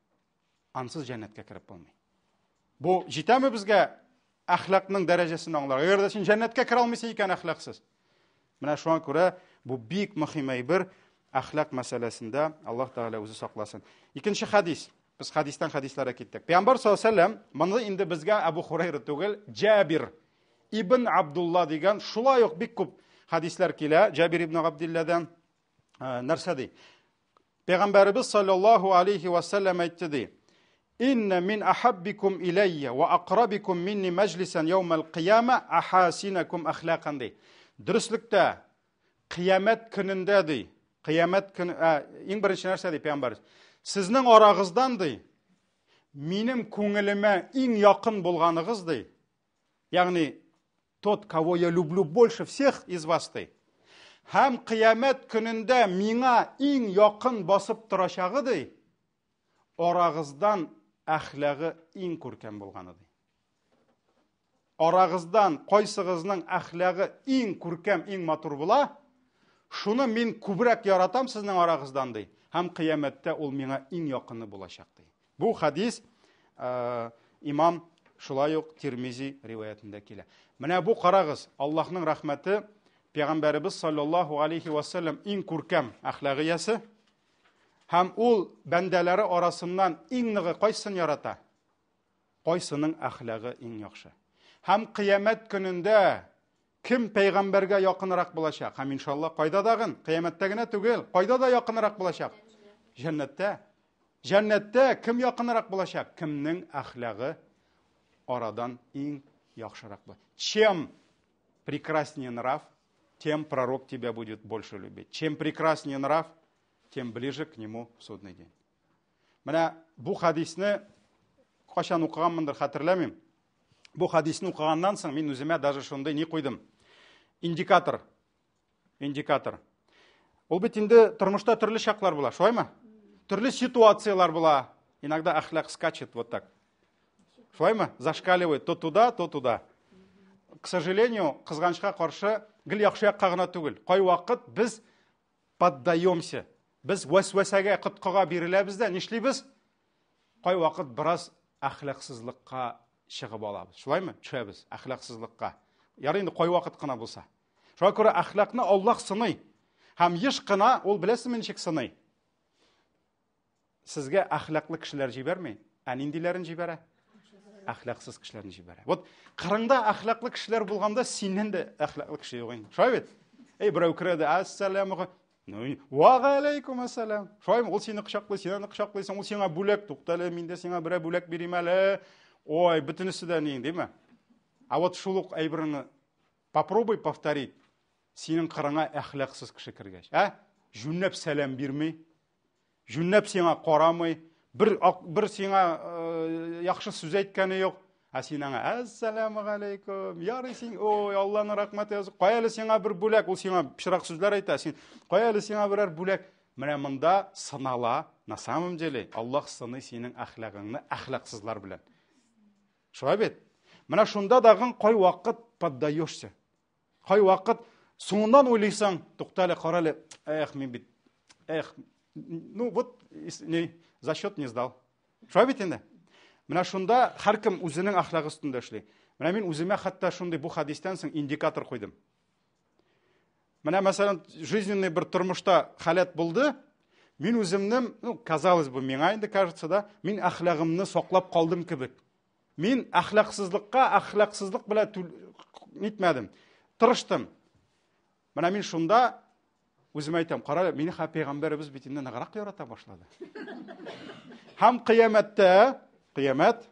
Ансыз җәннәткә кереп булмый. Бу җитәме безгә әхлакның дәрәҗәсен аңларга? Әгәр дә син җәннәткә керә алмыйсың икән әхлаксыз. Менә шуңа күрә бу бик мөһим әйбер әхлак мәсьәләсендә Аллаһ Тәгалә үзе сакласын. Икенче хәдис. Без хәдистән хәдисләргә киттек. Пәйгамбәр саллаллаху алейһи вәсәлләм моны инде безгә Әбу Хурайра түгел, Җабир ибн Абдулла дигән шулай ук бик күп хәдисләр килә Җабир ибн Габдилләдән. Э, нәрсә ди? Пәйгамбәребез саллаллаху алейхи ва саллям әйтте ди. Инна мин ахаббикум иләйя ва акрабикум минни мәҗлисән яумал кыяма ахасинакум ахлакан ди. Дөреслектә кыямәт көнендә ди. Кыямәт көне, ә, иң беренче нәрсә ди пәйгамбәребез? Сезнең арагыздан ди, минем күңелемә иң якын булганыгыз ди. Ягъни тот, кого я люблю больше всех из вас ди. Һәм кыямәт көнендә миңа иң якын басып торачагы ди, арагыздан әхлагы иң күркәм булганы ди. Арагыздан кайсыгызның әхлагы иң күркәм, иң матур була, шуны мин күбрәк яратам сезнең арагыздан ди. Һәм кыямәттә ул миңа иң якыны булачак ди. Бу хадис э, имам шулай ук Тирмизи риваятендә килә. Менә бу карагыз, Аллаһның рәхмәте Пәйгамбәребез саллаллаһу алейхи ва саллям иң күркәм әхлак иясе һәм ул бәндәләре арасыннан иң ныгы кайсын ярата? Кайсының әхлагы иң яхшы? Һәм кыямәт көнендә кем пәйгамбәргә якынрак булачак? Һәм иншалла кайда дагын? Кыямәттә генә түгел, кайда да якынрак булачак? Җәннәттә. Җәннәттә кем якынрак булачак? Кемнең әхлагы арадан иң яхшырак була? Чем прекраснее нрав, тем пророк тебя будет больше любить. Чем прекраснее нрав, тем ближе к нему в судный день. Менә бу хадисне кайчан укыганмындыр хәтерләмим. Бу хадисне укыганнан соң мин үземә даже шундый ни куйдым. Индикатор. Индикатор. Ул бит инде тормышта төрле чаклар була, шулаймы? Төрле ситуацияләр була. Иногда әхлак скачет вот так. Шулаймы? Зашкаливает то туда, то туда. К сожалению, кызганычка каршы, гел яхшы якка гына түгел. Кайвакыт без поддаемся. Без вәсвәсәгә, коткыга биреләбез дә, нишлибез? Кайвакыт бераз әхлаксызлыкка чыгып алабыз. Шулаймы? Төшәбез әхлаксызлыкка. Ярый инде кайвакыт кына булса. Шуңа күрә әхлакны Аллаһ сыный. Һәм еш кына ул беләсезме ничек сыный? Сезгә әхлаклы кешеләр җибәрми, ә ниндиләрен җибәрә? Әхлаксыз кешеләрне җибәрә. Вот кырыңда әхлаклы кешеләр булганда синнән дә әхлаклы кеше юк инде. Шулай бит? Эй, берәү керә дә, әссәламу Ну, ва галәйкүм әссәлам. Шулаймы? Ул сине кочаклый, син аны кочаклыйсың, ул сиңа бүләк, туктале, мин дә сиңа берәр бүләк бирим әле. Ой, бөтенесе дә ни, димме? А вот шул ук әйберне попробуй повторить. Синең кырыңа әхлаксыз кеше кергәч, ә? Җүнләп сәлам бирми, җүнләп сиңа карамый, бер бер сиңа э, яхшы сүз әйткәне юк. Ә син аңа әссәламу алейкум, ярый син, ой, Алланың рәхмәте язык. Кая әле сиңа бер бүләк, ул сиңа пычрак сүзләр әйтә, син кая әле сиңа берәр бүләк. Менә монда сынала, на самом деле, Аллаһ сыный синең әхлагыңны әхлаксызлар белән. Шулай бит? Менә шунда дагын кайвакыт поддаешься. Кайвакыт соңыннан уйлыйсың, тукта әле, кара әле, эх, мин бит, эх, ну вот, не, зачет не сдал. Шулай бит инде. Менә шунда һәркем үзенең әхлагы өстендә эшли. Менә мин үземә хәтта шундый бу хәдистән соң индикатор куйдым. Менә мәсәлән, жизненный бер тормышта халәт булды, мин үземнең, ну, казалось бы, миңа инде кажется, да, мин әхлагымны саклап калдым кебек. Мин әхлаксызлыкка әхлаксызлык белән нитмәдем. Тырыштым. Менә мин шунда үземә әйтәм, кара, мине хә пәйгамбәребез бит инде ныграк ярата башлады. Һәм кыямәттә, кыямәт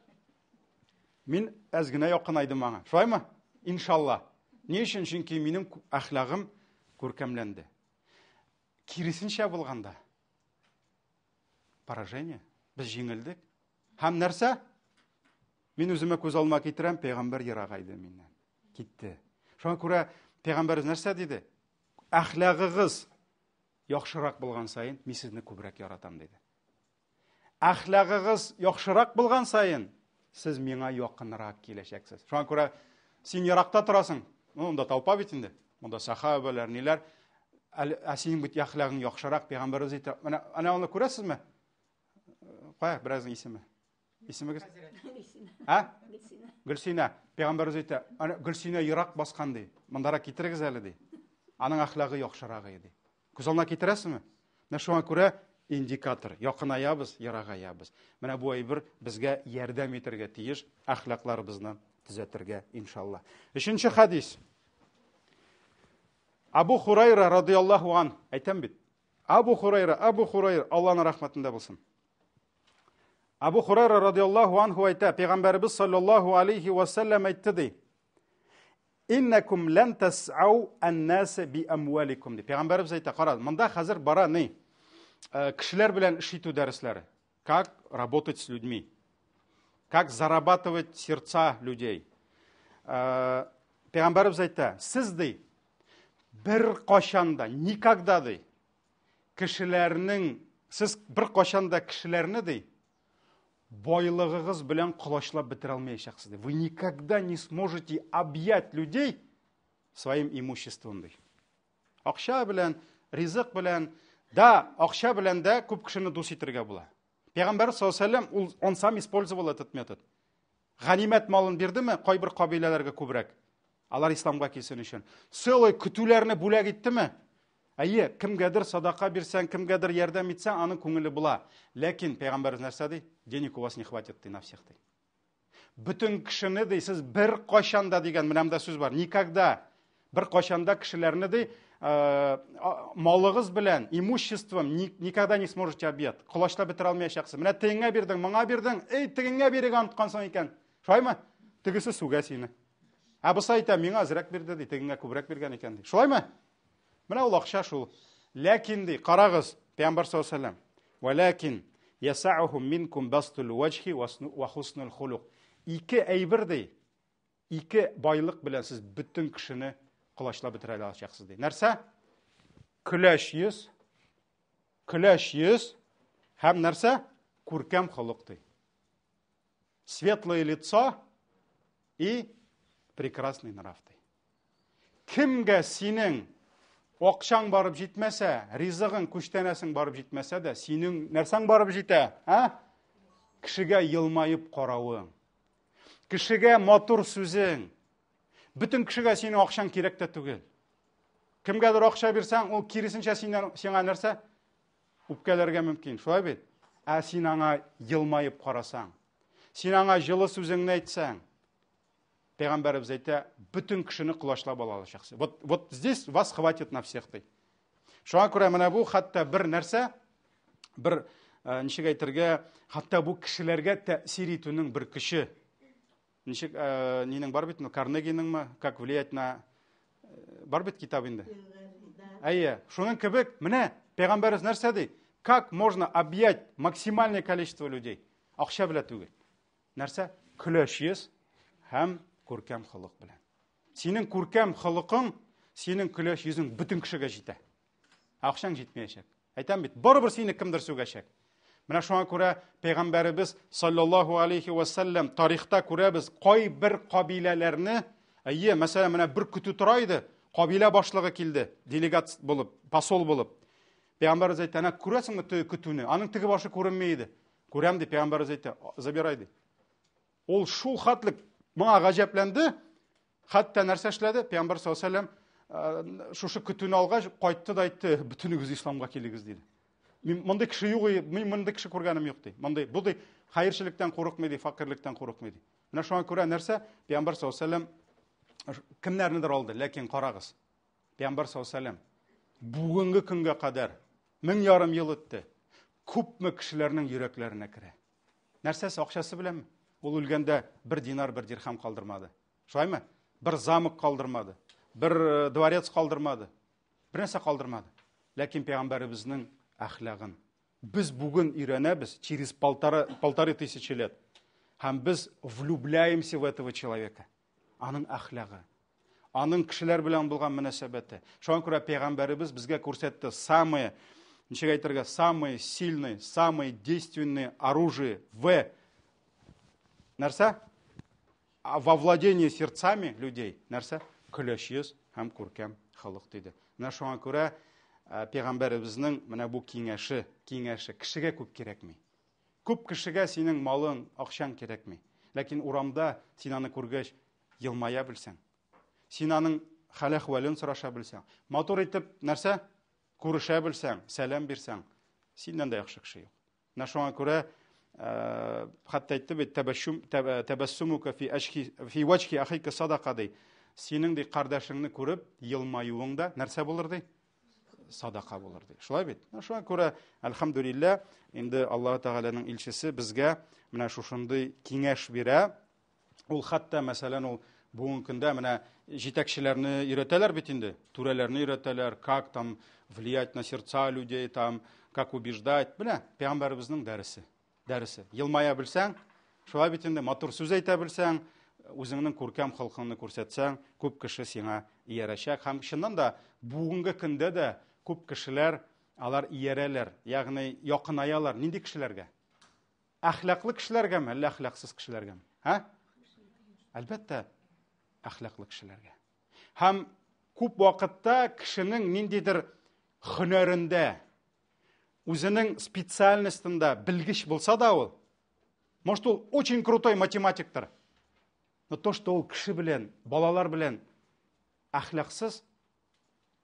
мин әз генә якынайдым аңа. Шулаймы? Иншалла. Ни өчен? Чөнки минем әхлагым күркәмләнде. Киресенчә булганда поражение. Без җиңелдек. Һәм нәрсә? Мин үземә күз алмаа китерәм, пәйгамбәр ерагайды миннән. Китте. Шуңа күрә пәйгамбәребез нәрсә диде? Әхлагыгыз яхшырак булган саен, мин сезне күбрәк яратам диде. Әхлагыгыз яхшырак булган саен, сез миңа якынрак киләчәксез. Шуңа күрә син еракта торасың. Ну, монда толпа бит инде. Монда сахабалар, ниләр. Ә синең бит әхлагың яхшырак, пәйгамбәребез әйтә. Менә әнә аны күрәсезме? Кая, беразның исеме? Исемегез? Гөлсинә. Ә? Гөлсинә. Гөлсинә. Пәйгамбәребез әйтә, ана Гөлсинә ерак баскан ди. Мондарак китерегез әле ди. Аның әхлагы яхшырак ди. Күз алдына китерәсезме? Менә шуңа күрә индикатор. Якынаябыз, ерагаябыз. Менә бу әйбер безгә ярдәм итәргә тиеш, әхлакларыбызны төзәтергә, иншалла. Өченче хадис. Абу Хурайра радияллаһу ан, әйтәм бит, Абу Хурайра, Абу Хурайра, Алланың рәхмәтендә булсын. Абу Хурайра радияллаһу анху әйтә, пәйгамбәребез саллаллаһу алейхи ва саллям әйтте ди. Иннакум лан тас'ау ан-нас би амваликум ди. Пәйгамбәребез әйтә, кара, монда хәзер бара ни? Э, кешеләр белән эш итү дәресләре. Как работать с людьми? Как зарабатывать сердца людей? Э, пәйгамбәребез әйтә, сез ди, бер кашан да, никогда ди, кешеләрнең, сез бер кашан да кешеләрне ди, байлыгыгыз белән колачлап бетерә алмаячаксыз ди. Вы никогда не сможете объять людей своим имуществом ди. Акча белән, ризык белән, да, акча белән дә күп кешене дус итәргә була. Пәйгамбәр саллаллаху алейһи ва ул он сам использовал этот метод. Ганимәт малын бирдеме кайбер кабиләләргә күбрәк? Алар исламга килсен өчен. Целый көтүләрне бүләк иттеме? Әйе, кемгәдер садака бирсәң, кемгәдер ярдәм итсәң, аның күңеле була. Ләкин пәйгамбәребез нәрсә ди? Денег у вас не хватит ди на всех ди. Бөтен кешене ди, сез бер кайчан да дигән, менә монда сүз бар, никогда бер кайчан да кешеләрне ди, э, малыгыз белән, имуществом никогда не сможете объять. Колачлап бетерә алмаячаксыз. Менә тегеңә бирдең, моңа бирдең, эй, тегеңә бирергә оныткансың икән. Шулаймы? Тегесе сүгә сине. Ә бусы әйтә, миңа әзрәк бирде ди, тегеңә күбрәк биргән икән ди. Шулаймы? Менә ул акча шул. Ләкин ди, карагыз, Пәйгамбәр саллаллаху алейһи ва сәлләм, "Вәләкин ясаухум минкум бастул ваҗхи ва хуснул хулук." Ике әйбер ди, ике байлык белән сез бөтен кешене колачлап бетерә алачаксыз ди. Нәрсә? Көләч йөз, көләч йөз һәм нәрсә? Күркәм холык ди. Светлое лицо и прекрасный нрав ди. Кемгә синең акчаң барып җитмәсә, ризыгың, күчтәнәсең барып җитмәсә дә, синең нәрсәң барып җитә, ә? Кешегә елмаеп каравың. Кешегә матур сүзең. Бөтен кешегә синең акчаң кирәк тә түгел. Кемгәдер акча бирсәң, ул киресенчә синнән сиңа нәрсә? Үпкәләргә мөмкин, шулай бит? Ә син аңа елмаеп карасаң, син аңа җылы сүзеңне әйтсәң, Пәйгамбәребез әйтә, бөтен кешене колачлап ала алачаксыз. Вот, вот здесь вас хватит на всех, ди. Шуңа күрә менә бу хәтта бер нәрсә, бер э, ничек әйтергә, хәтта бу кешеләргә тәэсир итүнең бер көче. Ничек э, нинең бар бит, ну Карнегиның как влиять на э, бар бит китап инде. Әйе, шуның кебек, менә пәйгамбәребез нәрсә ди? Как можно объять максимальное количество людей? Акча белән түгел. Нәрсә? Көләч йөз һәм күркәм холык белән. Синең күркәм холыкың, синең көләч йөзең бөтен кешегә җитә. Акчаң җитмәячәк. Әйтәм бит, барыбер сине кемдер сүгәчәк. Менә шуңа күрә пәйгамбәребез саллаллаһу алейхи ва саллям тарихта күрәбез, кайбер кабиләләрне, әйе, мәсәлән, менә бер көтү тора иде, кабилә башлыгы килде, делегат булып, посол булып. Пәйгамбәребез әйтте, әнә күрәсеңме теге көтүне? Аның теге башы күренми иде. Күрәм ди, пәйгамбәребез әйтте, забирай ди. Ул шул хәтлек моңа гаҗәпләнде, хәтта нәрсә эшләде? Пәйгамбәр саллаллаһу алейһи вәсәлләм шушы көтүне алгач, кайтты да әйтте, бөтенегез исламга килегез диде. Мин мондый кеше юк, мин мондый кеше күргәнем юк ди. Мондый, бу ди хәерчелектән курыкмый ди, факирлектән курыкмый ди. Менә шуңа күрә нәрсә? Пәйгамбәр саллаллаһу алейһи вәсәлләм кемнәрнедер алды, ләкин карагыз. Пәйгамбәр саллаллаһу алейһи вәсәлләм бүгенге көнгә кадәр 1500 ел үтте. Күпме кешеләрнең йөрәкләренә керә. Нәрсәсе, акчасы беләнме? Ул үлгәндә бер динар, бер дирхам калдырмады. Шулаймы? Бер замок калдырмады, бер э, дворец калдырмады. Бер нәрсә калдырмады. Ләкин пәйгамбәребезнең әхлагын без бүген өйрәнәбез через полтора, полторы тысячи лет. Һәм без влюбляемся в этого человека. Аның әхлагы, аның кешеләр белән булган мөнәсәбәте. Шуңа күрә пәйгамбәребез безгә күрсәтте самое, ничек әйтергә, самое сильное, самое действенное оружие в нәрсә? Во владении сердцами людей. Нәрсә? Көләч йөз һәм күркәм холык диде. Менә шуңа күрә пәйгамбәребезнең менә бу киңәше, киңәше кешегә күп кирәкми. Күп кешегә синең малың, акчаң кирәкми. Ләкин урамда син аны күргәч, елмая белсәң, син аның хәл-әхвәлен сораша белсәң, матур итеп нәрсә? Күрешә белсәң, сәлам бирсәң, синнән дә яхшы кеше юк. Менә шуңа күрә э, хәтта әйтте бит, тәбәссумука фи әшхи фи ваҗхи ахика садака ди. Синең ди кардәшеңне күреп елмаюың да нәрсә булыр ди? Садака булыр ди. Шулай бит? Шуңа күрә, әлхәмдүлилләһ, инде Аллаһ Тәгаләнең илчесе безгә менә шушындый киңәш бирә. Ул хәтта, мәсәлән, ул бүгенге көндә менә җитәкчеләрне өйрәтәләр бит инде, түрәләрне өйрәтәләр, как там влиять на сердца людей, там, как убеждать. Менә пәйгамбәребезнең дәресе. Дәресе. Елмая белсәң, шулай бит инде, матур сүз әйтә белсәң, үзеңнең күркәм холкыңны күрсәтсәң, күп кеше сиңа иярәчәк. Һәм чыннан да бүгенге көндә дә күп кешеләр алар иярәләр, ягъни якынаялар. Нинди кешеләргә? Әхлаклы кешеләргәме, әллә әхлаксыз кешеләргәме? Ә? Әлбәттә, әхлаклы кешеләргә. Һәм күп вакытта кешенең ниндидер һөнәрендә, үзенең специальностында белгеч булса да ул, может, ул очень крутой математиктыр, но то, что ул кеше белән, балалар белән әхлаксыз,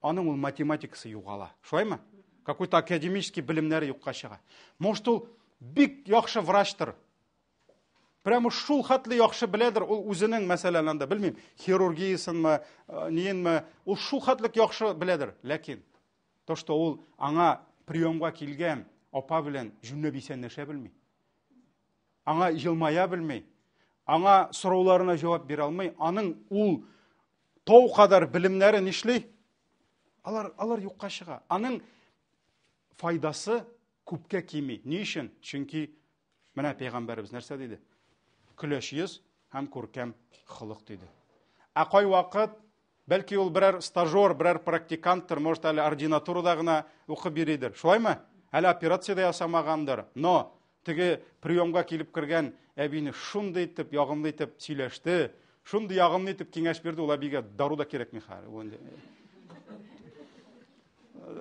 аның ул математикасы югала. Шулаймы? Какой-то академический белемнәре юкка чыга. Может, ул бик яхшы врачтыр. Прямо шул хәтле яхшы беләдер, ул үзенең, мәсәлән, анда, белмим, хирургиясенме, э, ниенме, ул шул хәтлек яхшы беләдер. Ләкин то, что ул аңа приемга килгән апа белән җүнләп исәнләшә белми. Аңа елмая белми. Аңа сорауларына җавап бирә алмый. Аның ул тау кадәр белемнәре нишли? Алар, алар юкка чыга. Аның файдасы күпкә кими. Ни өчен? Чөнки менә пәйгамбәребез нәрсә диде? Көләч йөз һәм күркәм холык диде. Ә кайвакыт бәлки ул берәр стажер, берәр практиканттыр, может, әле ординатурада гына укып йөридер. Шулаймы? Әле операция дә ясамагандыр. Но теге приемга килеп кергән әбине шундый итеп, ягымлы итеп сөйләште, шундый ягымлы итеп киңәш бирде, ул әбигә дару да кирәкми хәзер. Ул инде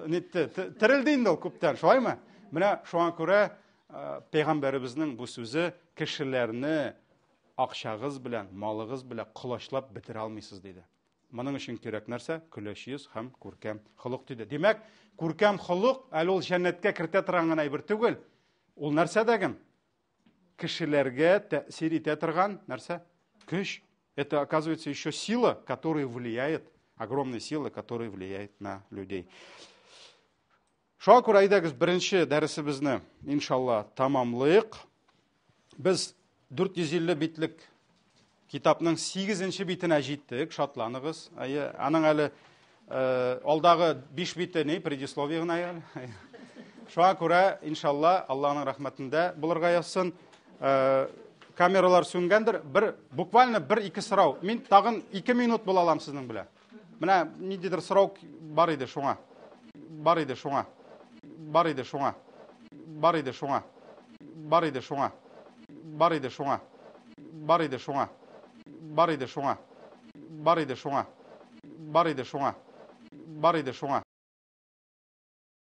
нитте, терелде инде ул күптән, шулаймы? Менә шуңа күрә пәйгамбәребезнең бу сүзе кешеләрне акчагыз белән, малыгыз белән колачлап бетерә алмыйсыз диде. Моның өчен кирәк нәрсә? Көләч йөз һәм күркәм холык диде. Димәк, күркәм холык әле ул җәннәткә кертә торган гына әйбер түгел. Ул нәрсә дәген? Кешеләргә тәэсир итә торган нәрсә? Көч. Это, оказывается, еще сила, которая влияет, огромная сила, которая влияет на людей. Шуңа күрә әйдәгез беренче дәресебезне, иншалла, тамамлыйк. Без 450 битлек китапның 8 битенә җиттек, шатланыгыз. Әйе, аның әле э, алдагы 5 бите ни, предисловие гына әле. Шуңа күрә, иншалла, Аллаһның рәхмәтендә булырга язсын. Э, камералар сүнгәндер. Бер буквально бер-ике сорау. Мин тагын 2 минут була алам сезнең белән. Менә ниндидер сорау бар иде шуңа. Бар иде шуңа. Бар иде шуңа. Бар иде шуңа. Бар иде шуңа. Бар иде шуңа. Бар иде шуңа. Бар иде шуңа. Бар иде шуңа. Бар иде шуңа. Бар иде шуңа.